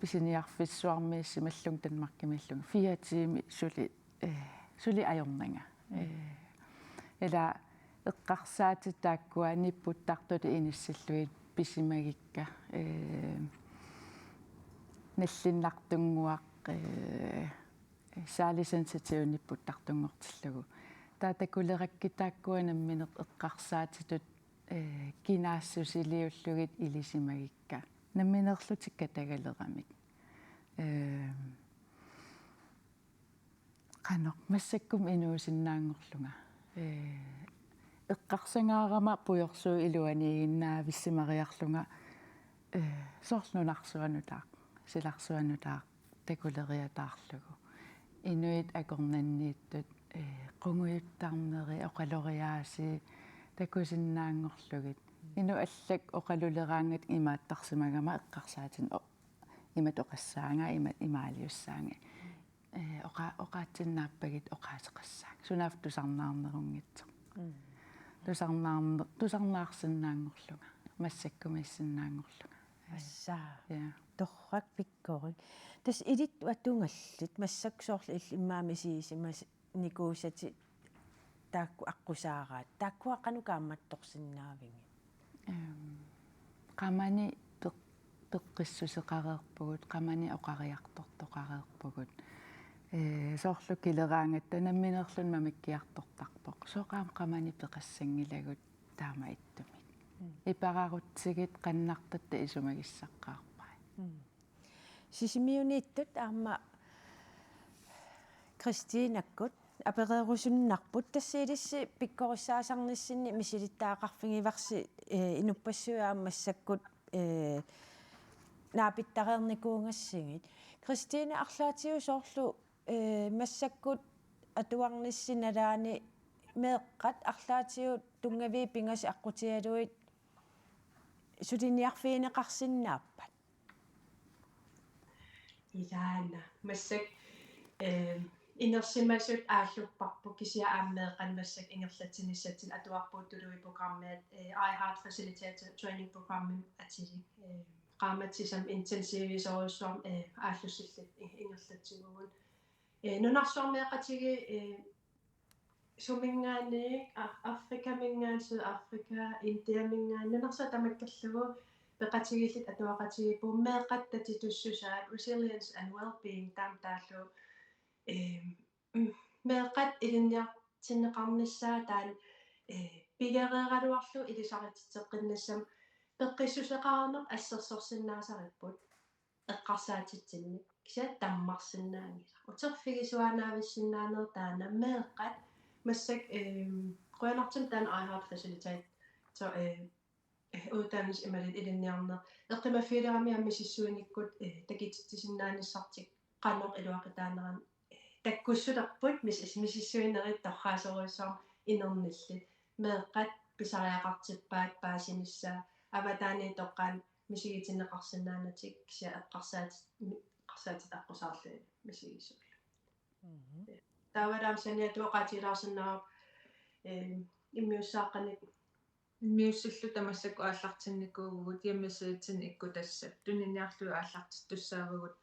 pisiniarfissuarmiissimallunga Danmarkimiillunga fire tiimi suli, eh, suli ajornanga. Mm. Eh, ila eqqarsaatit taakkua nipputtartutut inissillugit pisimagikka, eh, nallinnartunnguaq, eh, særlig sensitiv nipputtartunngortillugu. Taava takulerakkit taakkua nammineq eqqarsaatitut, eh, kinaassusiliullugit ilisimagikka. Nammineerlutik katagaleramik. Eh, qanoq, massakkut inuusinnaanngorlunga. Eh, eqqarsangaarama pujorsuup iluaniiginnaavissimariarlunga, eh, soorlu nunarsuaq nutaaq, silarsuaq nutaaq takuleriataarlugu. Inuit akornanniittut, eh, qungujuttarneri, oqaloriaasii takusinnaanngorlugit. Inuk allak oqaluleraangat imaattarsimagama eqqarsaatinik o-, imatut oqassaanga, ima-, imaaliussaanga. Eh, oqa-, oqaatsinnaappagit oqaaseqassaanga. Sunaaffa tusarnaarnerunngitsoq. Mm. Tusarnaarne-, tusarnaarsinnaanngorlunga. Massakkumiissinnaanngorlunga. Assa. Ja. Torrak pikkorik. Tassa ilittut atugallit, massakkut soorlu illit immaqa misigisimanikuusatit taakku aqqusaaraat. Taakkua qanoq kaammattorsinnaavigit? Ehm, qamani peq-, peqqissuseqareerpugut, qamani oqariartortoqareerpugut. Eh, soorlu Kileraangatta nammineerluni mamikkiartortarpoq. Soorlu aamma qamani peqassanngilagut taamaattumik. Mm. Iperarutsigit qannartatta isumagissaqqaarpai. Mm. Sisimiuniittut aamma Christinakkut apereerusunnarput, tassa ilissi pikkorissaasarnissinni misilittagaqarfigivarsi, eh, inuppassuit aamma massakkut, eh, naapittareernikuugassigit. Christina, arlaatigut soorlu, eh, massakkut atuarnissi nalaani meeqqat arlaatigut tunngaviit pingasut aqqutigalugit suliniarfigineqarsinnaappat? Ilaana. Massakkut, eh, inersimasut aallupparput kisianni aamma meeqqanut massakkut ingerlatsinissatsinnut atuarpugut tuluit programmiat, eh, I Heart Facilitator Training Programmimi atilik, eh, qaammatit sisamat intensiviusorujussuarmik, eh, aallussilluta ingerlatsivugut. Eh, nunarsuarmi meeqqatigiit, eh, suminngaanniit, Af-, Afrikaminngaanniit, Sydafrika, Indiaminngaanniit, nunarsuaq tamakkerlugu peqatigiilluta atuaqatigiippugut meeqqat tatitussusaat, resilience and well-being, taama taallugu, eh, mm, meeqqat ilinniartinneqarnissaat taanna, eh, pigereeraluarlugu ilisariteqqinnissamut peqqissuseqarneq assersorsinnaasaripput eqqarsaatitsinni, kisianni tammarsinnaanngilaq. Uterfigisuaannaavissinnaaneq taanna meeqqat massakkut, ehm, qujanartumik taanna I Heart Facilitator, eh, eh, uddannelse imaluunniit ilinniarneq eqqumaffigilerami aamma misissuinikkut, eh, takutitsisinnaanissartik qanoq iluaqutaanerannut, eh, takkussulerput mis-, misissuinerit torraasorujussuarmik inernillit. Meeqqat pisariaqartippaat paasinissaa avataaniit toqqaannaq misigitinneqarsinnaanatik kisianni eqqarsaatit, eqqarsaatit aqqusaarlugit misigissuullugit. Mhm. Taavalu aamma saniatigut oqaatigilaarsinnaavoq, eh, immiussaaqqanik. Immiussilluta massakkut aallartinnikuuvugut hjemmesidetsinni ikkutassat. Tuniniarlugit aallartittussaavugut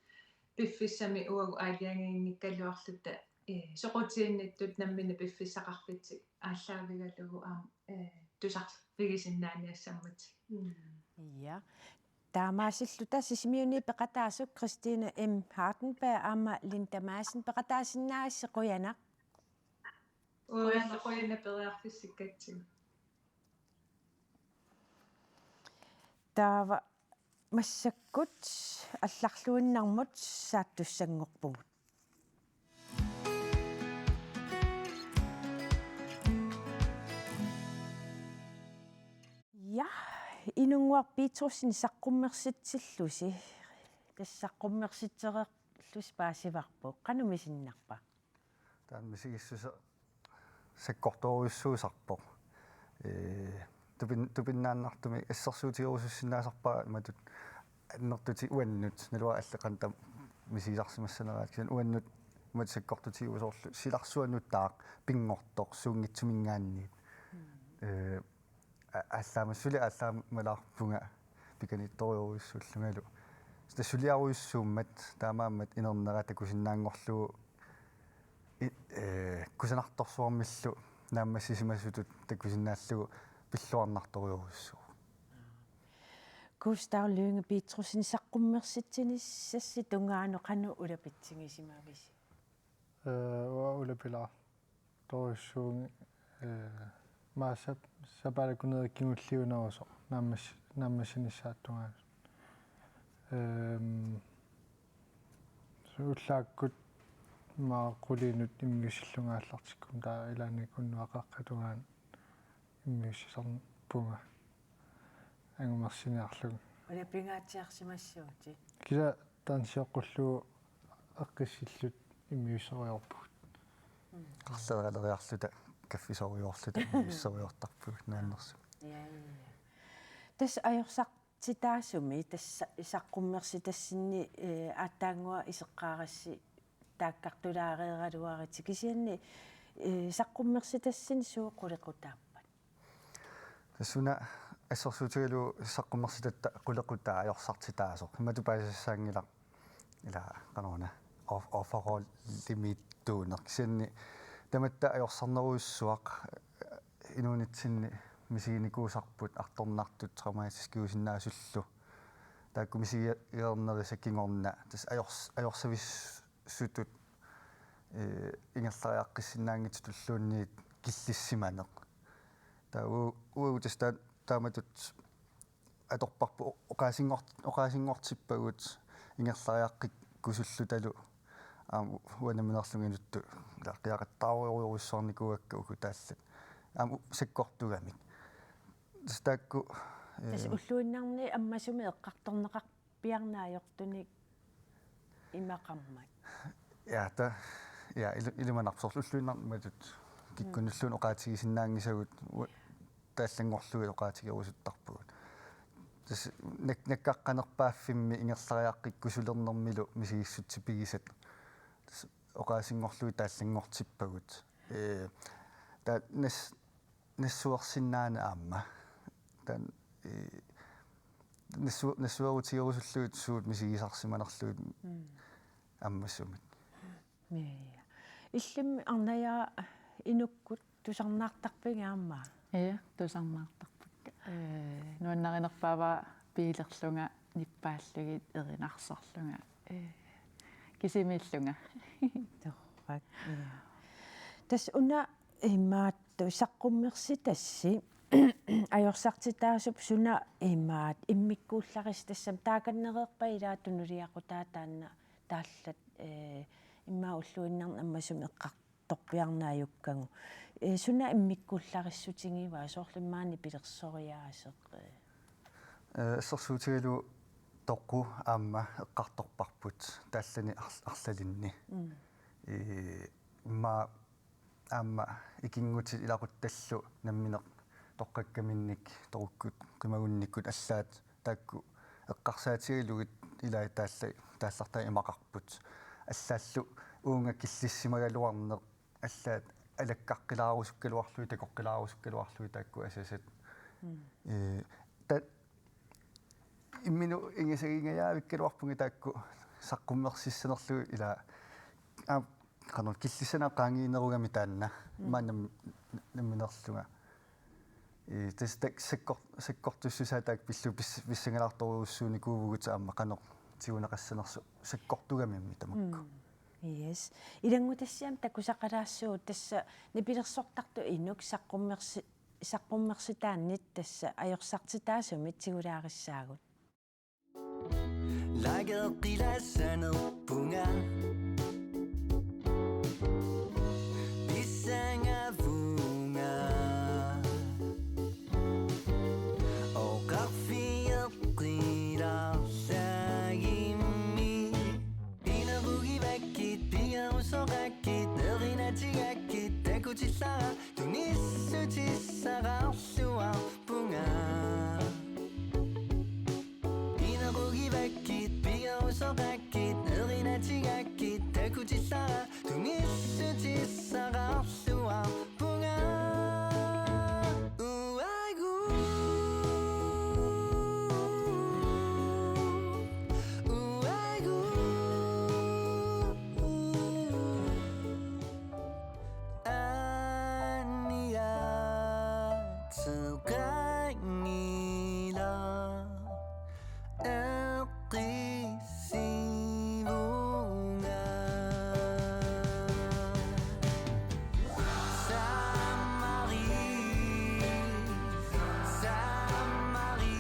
piffissami uagut aalajangiinngikkaluarluta, eh, soqutiginnittut namminneq piffissaqarfitik aallaavigalugu aamma, eh, tusarfigisinnaaniassammatigik. Mm. Ja. Taamaasilluta Sisimiuni peqataasut Christine M. Hardenberg aamma Linda Madsen peqataasinnaagassi, qujanaq. Uanga qujanaq periarfissikkatsigu. Taava massakkut allarluinnarmut saattussanngorpugut. Ja, Inunnguaq Petrussen, saqqummersitsillusi. Tassa saqqummersitsereerlusi paasivarput. Qanoq misinnarpa? Taanna misigissuseq sakkortoorujussuusarpoq. Ee, tupin-, tupinnaannartumik assersuutigerusussinnaasarpara imatut annertutit uannut, naluara allat qanoq taama misigisarsimassaneraat, kisianni uannut imatut sakkortutigivoq soorlu silarsuaq nutaaq pinngortoq suunngitsuminngaanniit. Mm. Ee, a-, aallaamas-, suli aallaamalaarpunga pikaniittorujorujussuullungalu. Tassa suliarujussuummat taamaammat inernera takusinnaanngorlugu i-, ee, kusanartorsuarmillu naammassisimasutut takusinnaallugu pilluarnartorujorujussuuvoq. Gustav Lynge Petrussen, saqqummersitsinissassi tungaanut qanoq ulapitsigisimavisi? Ee, uanga ulapilaartorujussuuvunga, ee, maanna sap-, sapaatip akunneri kingulliunerusoq naammas-, naammassinissaata tungaanut. Ehm, ullaakkut maani qulinut immiussillunga aallartikkuma taava ilaanni unnuap qeqqa tungaanut immiussisarpunga angumersiniarlugu. Ulapingaatsiarsimassuutit? Kisianni taanna sioqqullugu eqqissilluta immiussoriarpugut. Mm. Qarleeraleriarluta kaffisorujoorluta immiussoriartarpugut nuannersumik. Ja, ja, ja. Tassa ajorsartitaasumi, tassa saqqummersitassinni, eh, aatsaannguaq iseqqaarassi taakkartulaareeraluaritsi, kisianni, eh, saqqummersitassinni suut qulequtaappat? Tassa una assersuutigalugu saqqummersitatta qulequtaa ajorsartitaasoq. Imatut paasisassaanngilaq ila qanoruna of-, offerrollimiittuuneq. Kisianni tamatta ajorsarnerujussuaq inuunitsinni misiginikuusarput artornartut traumatiskiusinnaasullu. Taakku misigeernerisa kingorna tassa ajors-, ajorsavissutut, ee, ingerlariaqqissinnaanngitsutulluunniit killissimaneq. Taava u-, uagut tassa taa-, taamatut atorparput o-, oqaasinngort-, oqaasinngortippagut ingerlariaqqikkusullutalu aamma uanga nammineerlunga inuttut ila qiaqattaarujorujussuarnikuuakka uku taallat. Aamma u-, sakkortugamik. Tassa taakku, tassa, ee, ulluinnarni ammasumik eqqartorneqarpiarneq ajortunik imaqarmat. Ja, ta-, ja, ilu-, ilimanarpoq soorlu ulluinnarni imatut kikkunnulluunniit oqaatigisinnaanngisagut u-, taallanngorlugit oqaatigerusuttarpugut. Tassa nak-, nakkaqqanerpaaffimmi ingerlariaqqikkusulernermilu misigissutsipigisat. Tassa oqaasinngorlugit taallanngortippagut. Ee, taava nas-, nassuersinnaaneq aamma. Taanna, ee, nassu-, nassuerutigerusullugit suut misigisarsimanerlugit Mm. ammasumik. Ja, ja. Illimmi Arnaja inukkut tusarnaartarpigit aamma? Ja, tusarnaartarpakka. Ee, nuannarinerpaavara biilerlunga nippaallugit erinarsorlunga. Ee, kisimiillunga. Torrak. Ja. Tassa una imaattoq saqqummersitassi ajorsartitaasup suna imaat immikkuullarissi tassami taakannereerpat ilaa tunuliaqutaa taanna taallat, ee, immaqa ulluinnarni ammasumik eqqartorpiarneq ajukkagut. Ee, suna immikkuullarissutigivaat soorlu immaqa nipilersoriaaseq, ee? Ee, assersuutigalugu toqu aamma eqqartorparput taallani arl-, arlalinni. Mm. Ee, immaqa aamma ikinngutit ilaquttallu nammineq toqqakkaminnik, toqukkut qimagunnikkut allaat taakku eqqarsaatigalugit ilaa taalla-, taallartaa imaqarput. Allaallu uunga killissimagaluarneq allaat alakkaqqilaarusuukkaluarlugit, takoqqilaarusukkaluarlugit taakku asasat. Mm. Ee, ta-, imminut ingisagingajavikkaluarpunga taakku saqqummersissanerlugit ilaa. Aa, qanoq killissaneq qaangiinerugami taanna. Mm. Maannam-, nammineerlunga. Ee, tassa taakku sakkor-, sakkortussusaa taakku pillugu pis-, pissangalaartorujussuunikuuvugut aamma qanoq tiguneqassanersoq sakkortugamimmi tamakku. Mm. Yes. Ilanngutassiami takusaqalaassuugut tassa nipilersortartut inuk saqqummersi-, saqqummersitaannit tassa ajorsartitaasumit tigulaarissaagut. Lageqilaassanerpunga. Pissangavunga. Oqarfieqqilaarlagimmi. Inerugivakkit, piarusoqakkit, erinatigakkit, takutillara, tunissutissaqarluarpunga. Inerugivakkit, piarusoqakkit, erinatigakkit, takutillara, tunissutissaqarluarpunga. Uagu. Uagu. Anniaateqanngilaq eqqissivunga. Sammari, sammari,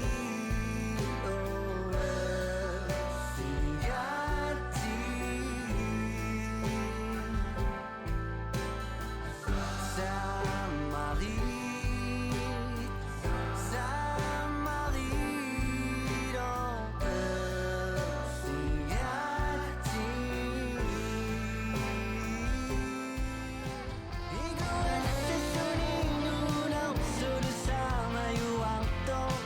oersigati. Sammari, sammari, oersigati. Iguassalluni nuulersulu saamajuartoq.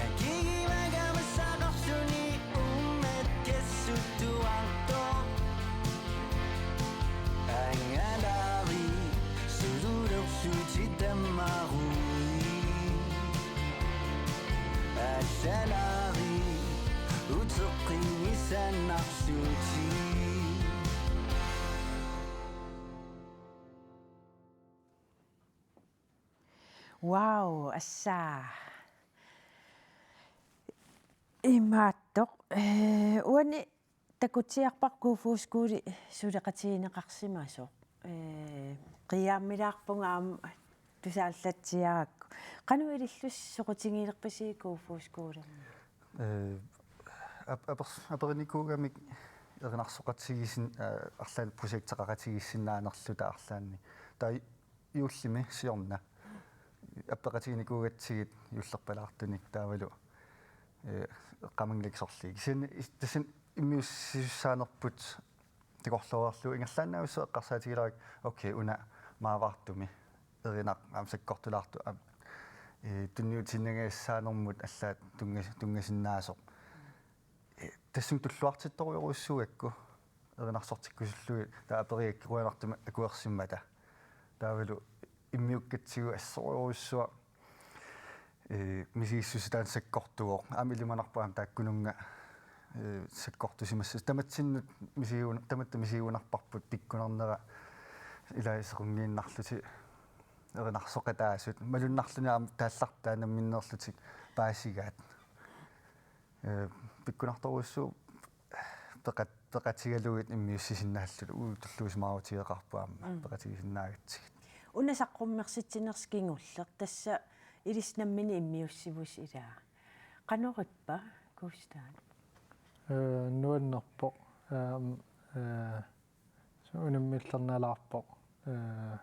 Akigimagama saqarluni uummat kassuttuartoq. Angalaari sululerlutit tammarui. Allalaari uteqqinngisanarlutit. Wow, assa. Imaattoq, ee, uani takutsiarpara Kofoeds Skole suleqatigineqarsimasoq. Ee, qiiaammilaarpunga aamma tusaallatsiarakku. Qanoq ilillusi soqutigilerpisi Kofoeds Skolemi? Ee, ap-, apers-, aperinikuugamik erinarsoqatigiissin-, ee, arlaannik projekteqaqatigiissinnaanerluta arlaannik. Taava juullimi siorna appeqatiginikuugatsigit juullerpalaartunik taavalu, ee, eqqaamanngilakkit sorliit. Kisianni is-, tassani immiussisussaanerput takorloorlugu ingerlaannavissut eqqarsaatigilaarlugu, okay, una maavaartumi erinaq aamma sakkortulaartoq aamma, ee, tunniutiinnangajassaanermut allaat tunngas-, tunngasinnaassasoq. Ee, tassani tulluartittorujorujussuugakku erinarsortikkusullugit taava aperigakkit qujanartumik akuersimmata. Taavalu immiukkatsigu assorujorujussuaq Ee, misigissuseq taanna sakkortuvoq. Aamma ilimanarpoq aamma taakkununnga, ee, sakkortusimassasut. Tamatsinnut misigigun-, tamatta misigigunarparput pikkunarnera ilaasequngiinnarlutik erinarsoqataasut. Malunnarluni aamma taallartaa namminneerlutik paasigaat. Ee, pikkunartorujussuuvoq peqat-, peqatigalugit immiussisinnaalluta, uagut tulluusimaarutigeqaarput aamma. Mm. Peqatigisinnaagatsigu. Una saqqummersitsinersi kingulleq, tassa ilissi nammineq immiussivusi ilaa. Qanoq ippa, Gustav? Ee, nuannerpoq. Aam, ee, unammillernalaarpoq. Ee,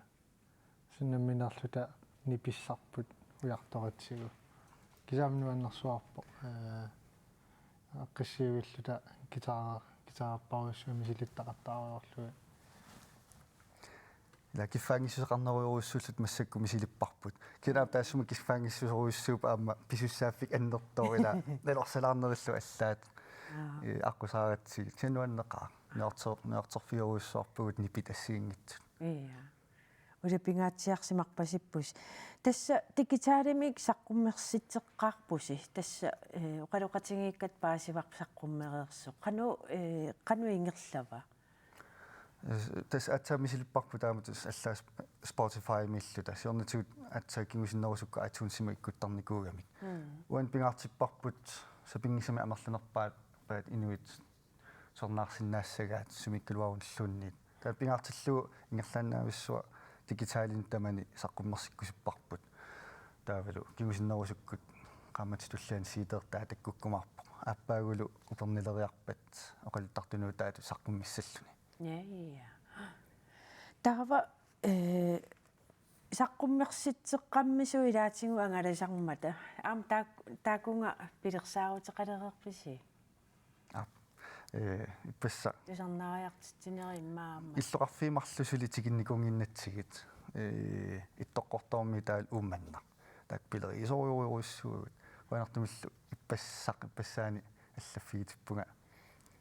Sinamminerluta nipissarput ujartoratsigu. Kisianni nuannersuarpoq. Ee, aaqqissuulluta guitar-, guitarerparujussuit misilittaqattaareerlugit. Ila kiffaanngissuseqarnerujussuulluta massakkut misilipparput. Kisianni taassuma kiffaanngissuserujussuupput aamma pisussaaffik annertooq ila nalorsalaarnerillu allaat. Aa. Ee, aqqusaaratsigu. Kisianni nuanneqaaq. Nuarter-, nuarterfiorujussuarpugut nipit assigiinngitsut. Ia. Ulapingaatsiarsimarpasipput. Tassa digitalimik saqqummersitseqqaarpusi. Tassa, eh, oqaloqatigiikkatta paasivarput saqqummereersoq. Qanoq, eh, qanoq ingerlava? Eh, tassa aatsaat misilipparput taama tassa allaat Sp-, Spotifymiilluta. Siornatigut aatsaat kingusinnerusukkut iTunesimut ikkuttarnikuugamik. Mm. Uani pingaartipparput sapinngisamik amerlanerpaat, paat inuit sornaarsinnaassagaat sumiikkaluarunilluunniit. Taava pingaartillugu ingerlaannavissuaq digitalinut tamani saqqummersikkusupparput. Taavalu kingusinnerusukkut qaammatip tulliani C D-rtaa takkukkumaarpoq. Aappaagulu upernileriarpat oqaluttartunuutaatut saqqummissalluni. Ja, ja. Taava, eh, saqqummersitseqqammisut ilaatigut angalasarmata. Aamma taak-, taakunga pilersaaruteqalereerpisi? Aap. Ee, ippassaq. Tusarnaariartitsinerit immaqa aamma. Illoqarfiit marluk suli tikinnikuunnginnatsigit. Ee, Ittoqqortoormiit taavalu Uummannaq. Taakku pilerigisorujorujussuuagut. Qujanartumillu ippassaq, ippassaani allaffigitippunga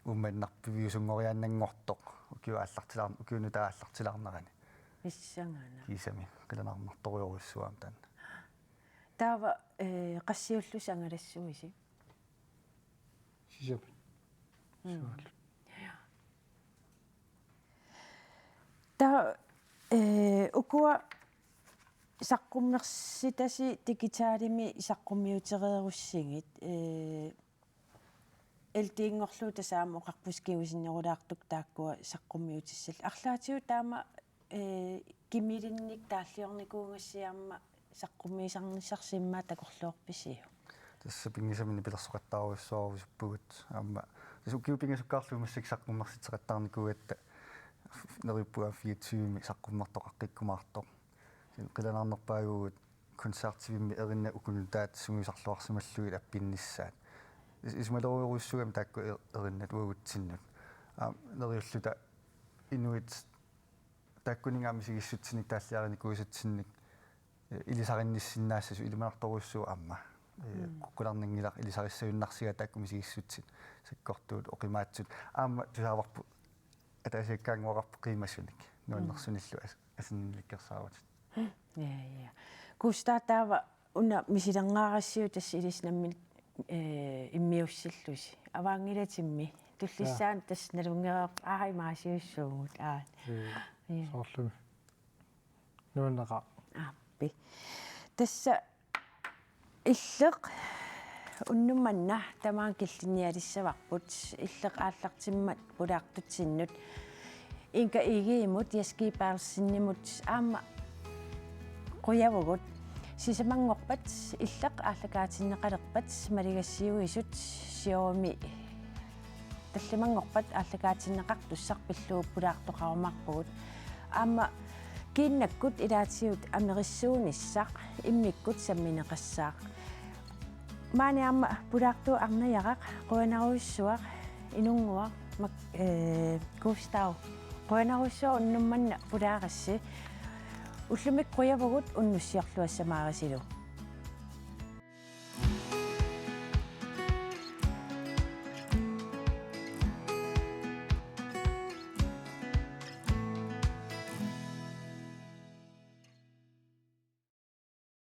Uummannaq piviusunngoriaannanngortoq. Ukiut aallartilaar-, ukiut nutaat aallartilaarnerani. Pissangana. Kiisami, qilanaarnartorujorujussuuvoq aamma taanna. Taava, ee, qassiullusi angalassuisi? Sisamat. Mm. Sualu. Ja. Taava, eh, ukua saqqummersitasi digitalimik saqqummiutereerussigit, eh, L D-nngorlugu tassa aamma oqarpusi kingusinnerulaartukkut taakkua saqqummiutissallugu. Arlaatigut taama, eh, kimilinnik taalliornikuugassi aamma saqqummiisarnissarsi immaqa takorloorpisiuk? Tassa pinngisamik nipilersoqattaarujussuarujussuupput aamma. Tassa ukiut pingasukkaarlugit massakkut saqqummersitseqattaarnikuugatta neriuppunga fireogtyvemi saqqummertoqaqqikkumaartoq. Kisianni qilanaarnerpaaguugut koncertivimmi erinnat uku nutaat sungiusarluarsimallugit appinnissaat. Is-, isumalerujorujussuugami taakku er-, erinnat uagutsinnut. Aamma neriulluta inuit taakkuninnga misigissutsinik taalliarinikuusatsinnik, eh, ilisarinnissinnaassasut ilimanartorujussuuvoq aamma. Eh, mm, qu-, qularnanngilaq ilisarissagunnarsigaat taakku misigissutsit sakkortuut oqimaatsut. Aamma tusaavarput ataasiakkaannguaqarpoq qiimasunik. Nuannersunillu as-, asannilikkersaarutit. Ja, ja. Gustav, taava una misilerngaaravit tassa ilissi nammineq, eh, immiussillusi. Avaanngilatimmi. Tullissaani tassa nalunngereerpoq, aa, imaasiussuugut. Aa. Ee, ja, soorlumi. Nuanneqaaq. Aappi. Tassa Illeq unnuk manna tamaanga killinnialissavarput, Illeq aallartimmat pulaartutsinnut, Inga Egedemut, Jess G. Berthelsenimut aamma qujavugut. Sisamanngorpat Illeq aallakaatinneqalerpat maligassiuisut siorumi tallimanngorpat aallakaatinneqartussaq pillugu pulaartoqarumaarpugut. Aamma kiinnakkut ilaatigut amerissuunissaq immikkut sammineqassaaq. Maani aamma pulaartuuvoq Arnajaraq, qujanarujussuaq, Inunnguaq, Mak-, ee, Gustav. Qujanarujussuaq unnuk manna pulaarassi. Ullumikkut qujavugut, unnussiorluassamaarisilu.